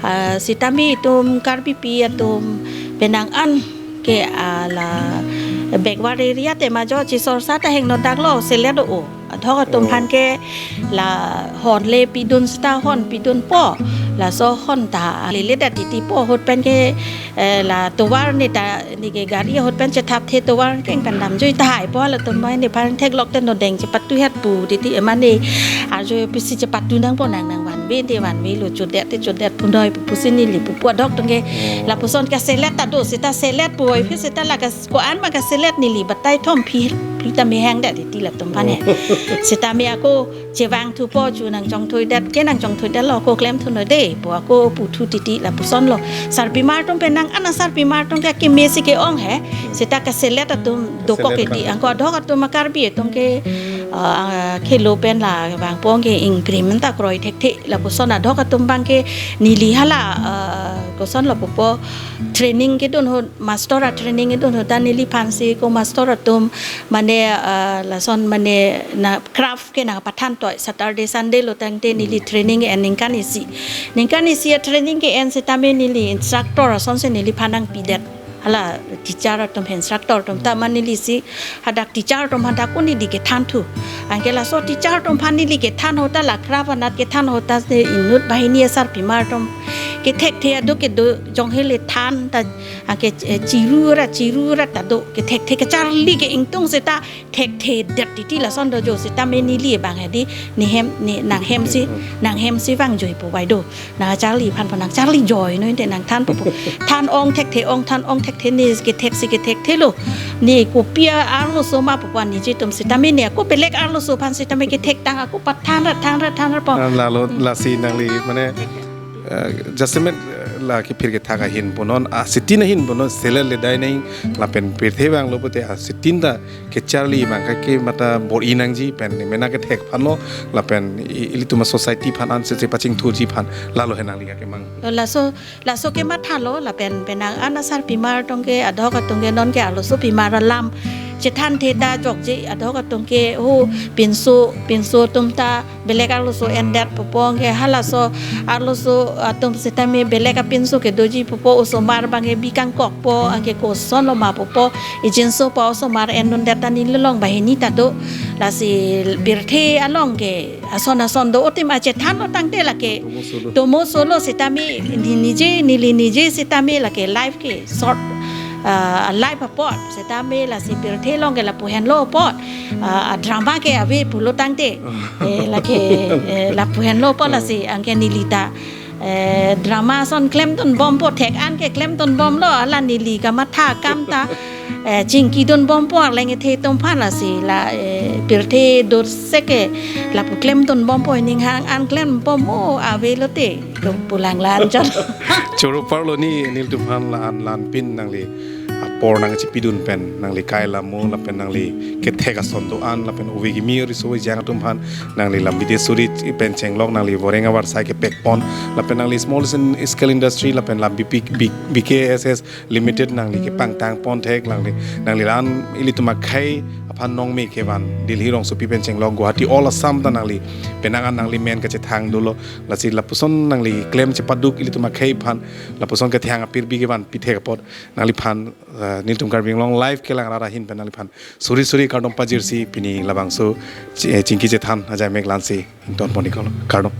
Ah, sitame itum Karbipi atum penang an ke ala backward area te ma jo chisor sa ta heng no daklo selet o. Adhok atum Oh. aphan ke la hon le pidun seta hon pidun po. Laso hon ta lele da titi po ahut pen ke, eh, la tovar ne ta ne ke gari ahut pen chethapthe tovar keng pen damjui tahai po latum bai nephan theklok te no deng chepatu het pu titi emane arjo pisi chepatu nang po nang nang vanve te vanve lo chodet te chodet punoi pu pusi neli pupu adhok atum ke Oh. lapuson kaselet ta do seta selet pu oi phi seta la kas ko-an ma kaselet neli batai thom phi phi ta mehang da titi latum aphan he. Oh. Seta me ako chevang thupo chu nangchongthui det ke nangchongthui detlo ko klem thu noi de pu ako puthu titi lapuson lo. Sarpimar atum penang an asarpimar atum ke keme si ke-ong he. Seta kaselet atum dokok Kaselet edi kan. Angko adhok atum a Karbi atum ke, ah, khelo pen la vangpong ke ingprim ta kroi thekthe lapuson adhok atum abang ke neli hala, ah, koson lo pupo training kedun ho master a training kedun ho ta neliphan si ko master atum mane, ah, lason mane na craft ke nangpathan toi Saturday Sunday lo tangte neli training en ningkan isi. Ningkan isi a training ke-en sitame neli instructor asonsi neliphan nangpidet. Hala teacher atum instructor atum ta ma neli si hadak teacher atum hadak ko neli kethan thu. Anke laso teacher atum aphan neli kethan ho ta la craft anat kethan ho ta se inut banghini asarpimar atum kethekthe ado kedo jong hele than ta anke, eh, chiru ra chiru ra ta do kethekthe kacharli ke ingtung seta thekthe det titi lason do jo sitame neli abang hedi ne hem ne nanghem si nanghem si vangjui pu bai do nangcharli aphan pu nangcharli joi noi te nangthan pu pu than ong thekthe ong than ong thekthe ne kethek si kethekthe lo ne kopi arloso ma pu pu ne jitum sitame ne ko belek arloso aphan sitame kethek tang ako pathan ra than ra than ra po. Ah, lalo lasi nangli mane, eh, jasemet, eh, la kephir kethak ahin punon, ah, sitin ahin punon, selet le dai nang lapen pirthe vanglo pute, ah, sitin ta kecharli abang ke mata bor-i nangji pen ne mena kethek aphan lo lapen i-, ilitum a society aphan ansi si pachingthurji aphan lalo he nangli kemang. Laso, laso kemathalo lapen penang an asarpimar atum ke adhok atum ke non ke arloso pimar alam chethan the ta jokje adhok atum ke ho pinso pinso atum ta belek arloso endet pupo anke halaso arloso atum sitame belek apinso kedoji pupo osomar abang ke bi kangkokpo anke koson lo ma pupo ejinso pa osomar endundet ta neli along banghini ta do lasi pirthe along ke ason ason do otim achethan lo tangte lake tomo solo. Tomo solo sitame ne nije neli nije sitame lake live ke short, ah, live apot sitame lasi pirthe along ke lapu henlo apot, ah, drama ke ave pulo tangte. Eh, lake, eh, lapu henlo apot lasi anke neli ta, eh, drama ason klemdun bompo thek an ke klemdun bomlo hala neli kamatha akam ta eh, chingki dun bompo arleng ethe atum aphan lasi la, eh, pirthe dor seke lapu klem dun bompo, ning hang an klem bompo ave lote tum pulang lan chot. Choro parlo ni nelitum aphan la-an la-an pin nangli apor nangchipidun pen, nangli kai lamo lapen nangli kethek ason do-an lapen ove kimi riso ejang atum aphan nangli lam bide suri pen chenglok, nangli voreng avar sai kepek pon lapen nangli small scale industry lapen lam B P, B-, B K S S Limited nangli kepangtang pon thek, nangli, nangli la-an ilitum akhei aphan nongme kevan Delhi rongsopi pen chenglok Guwahati all Assam ta nangli penang an nangli men kachethang dolo. Lasi lapuson nangli klem chepaduk ilitum akhei aphan lapuson kethang apirbi kevan pithek apot nangliphan, eh, nelitum Karbi Anglong Live kelang arat ahin pen nangliphan suri suri kardom pajirsi pini labangso chi-, eh, chingki chethan ajai mek la-ansi ington pon-iklo. Kardom.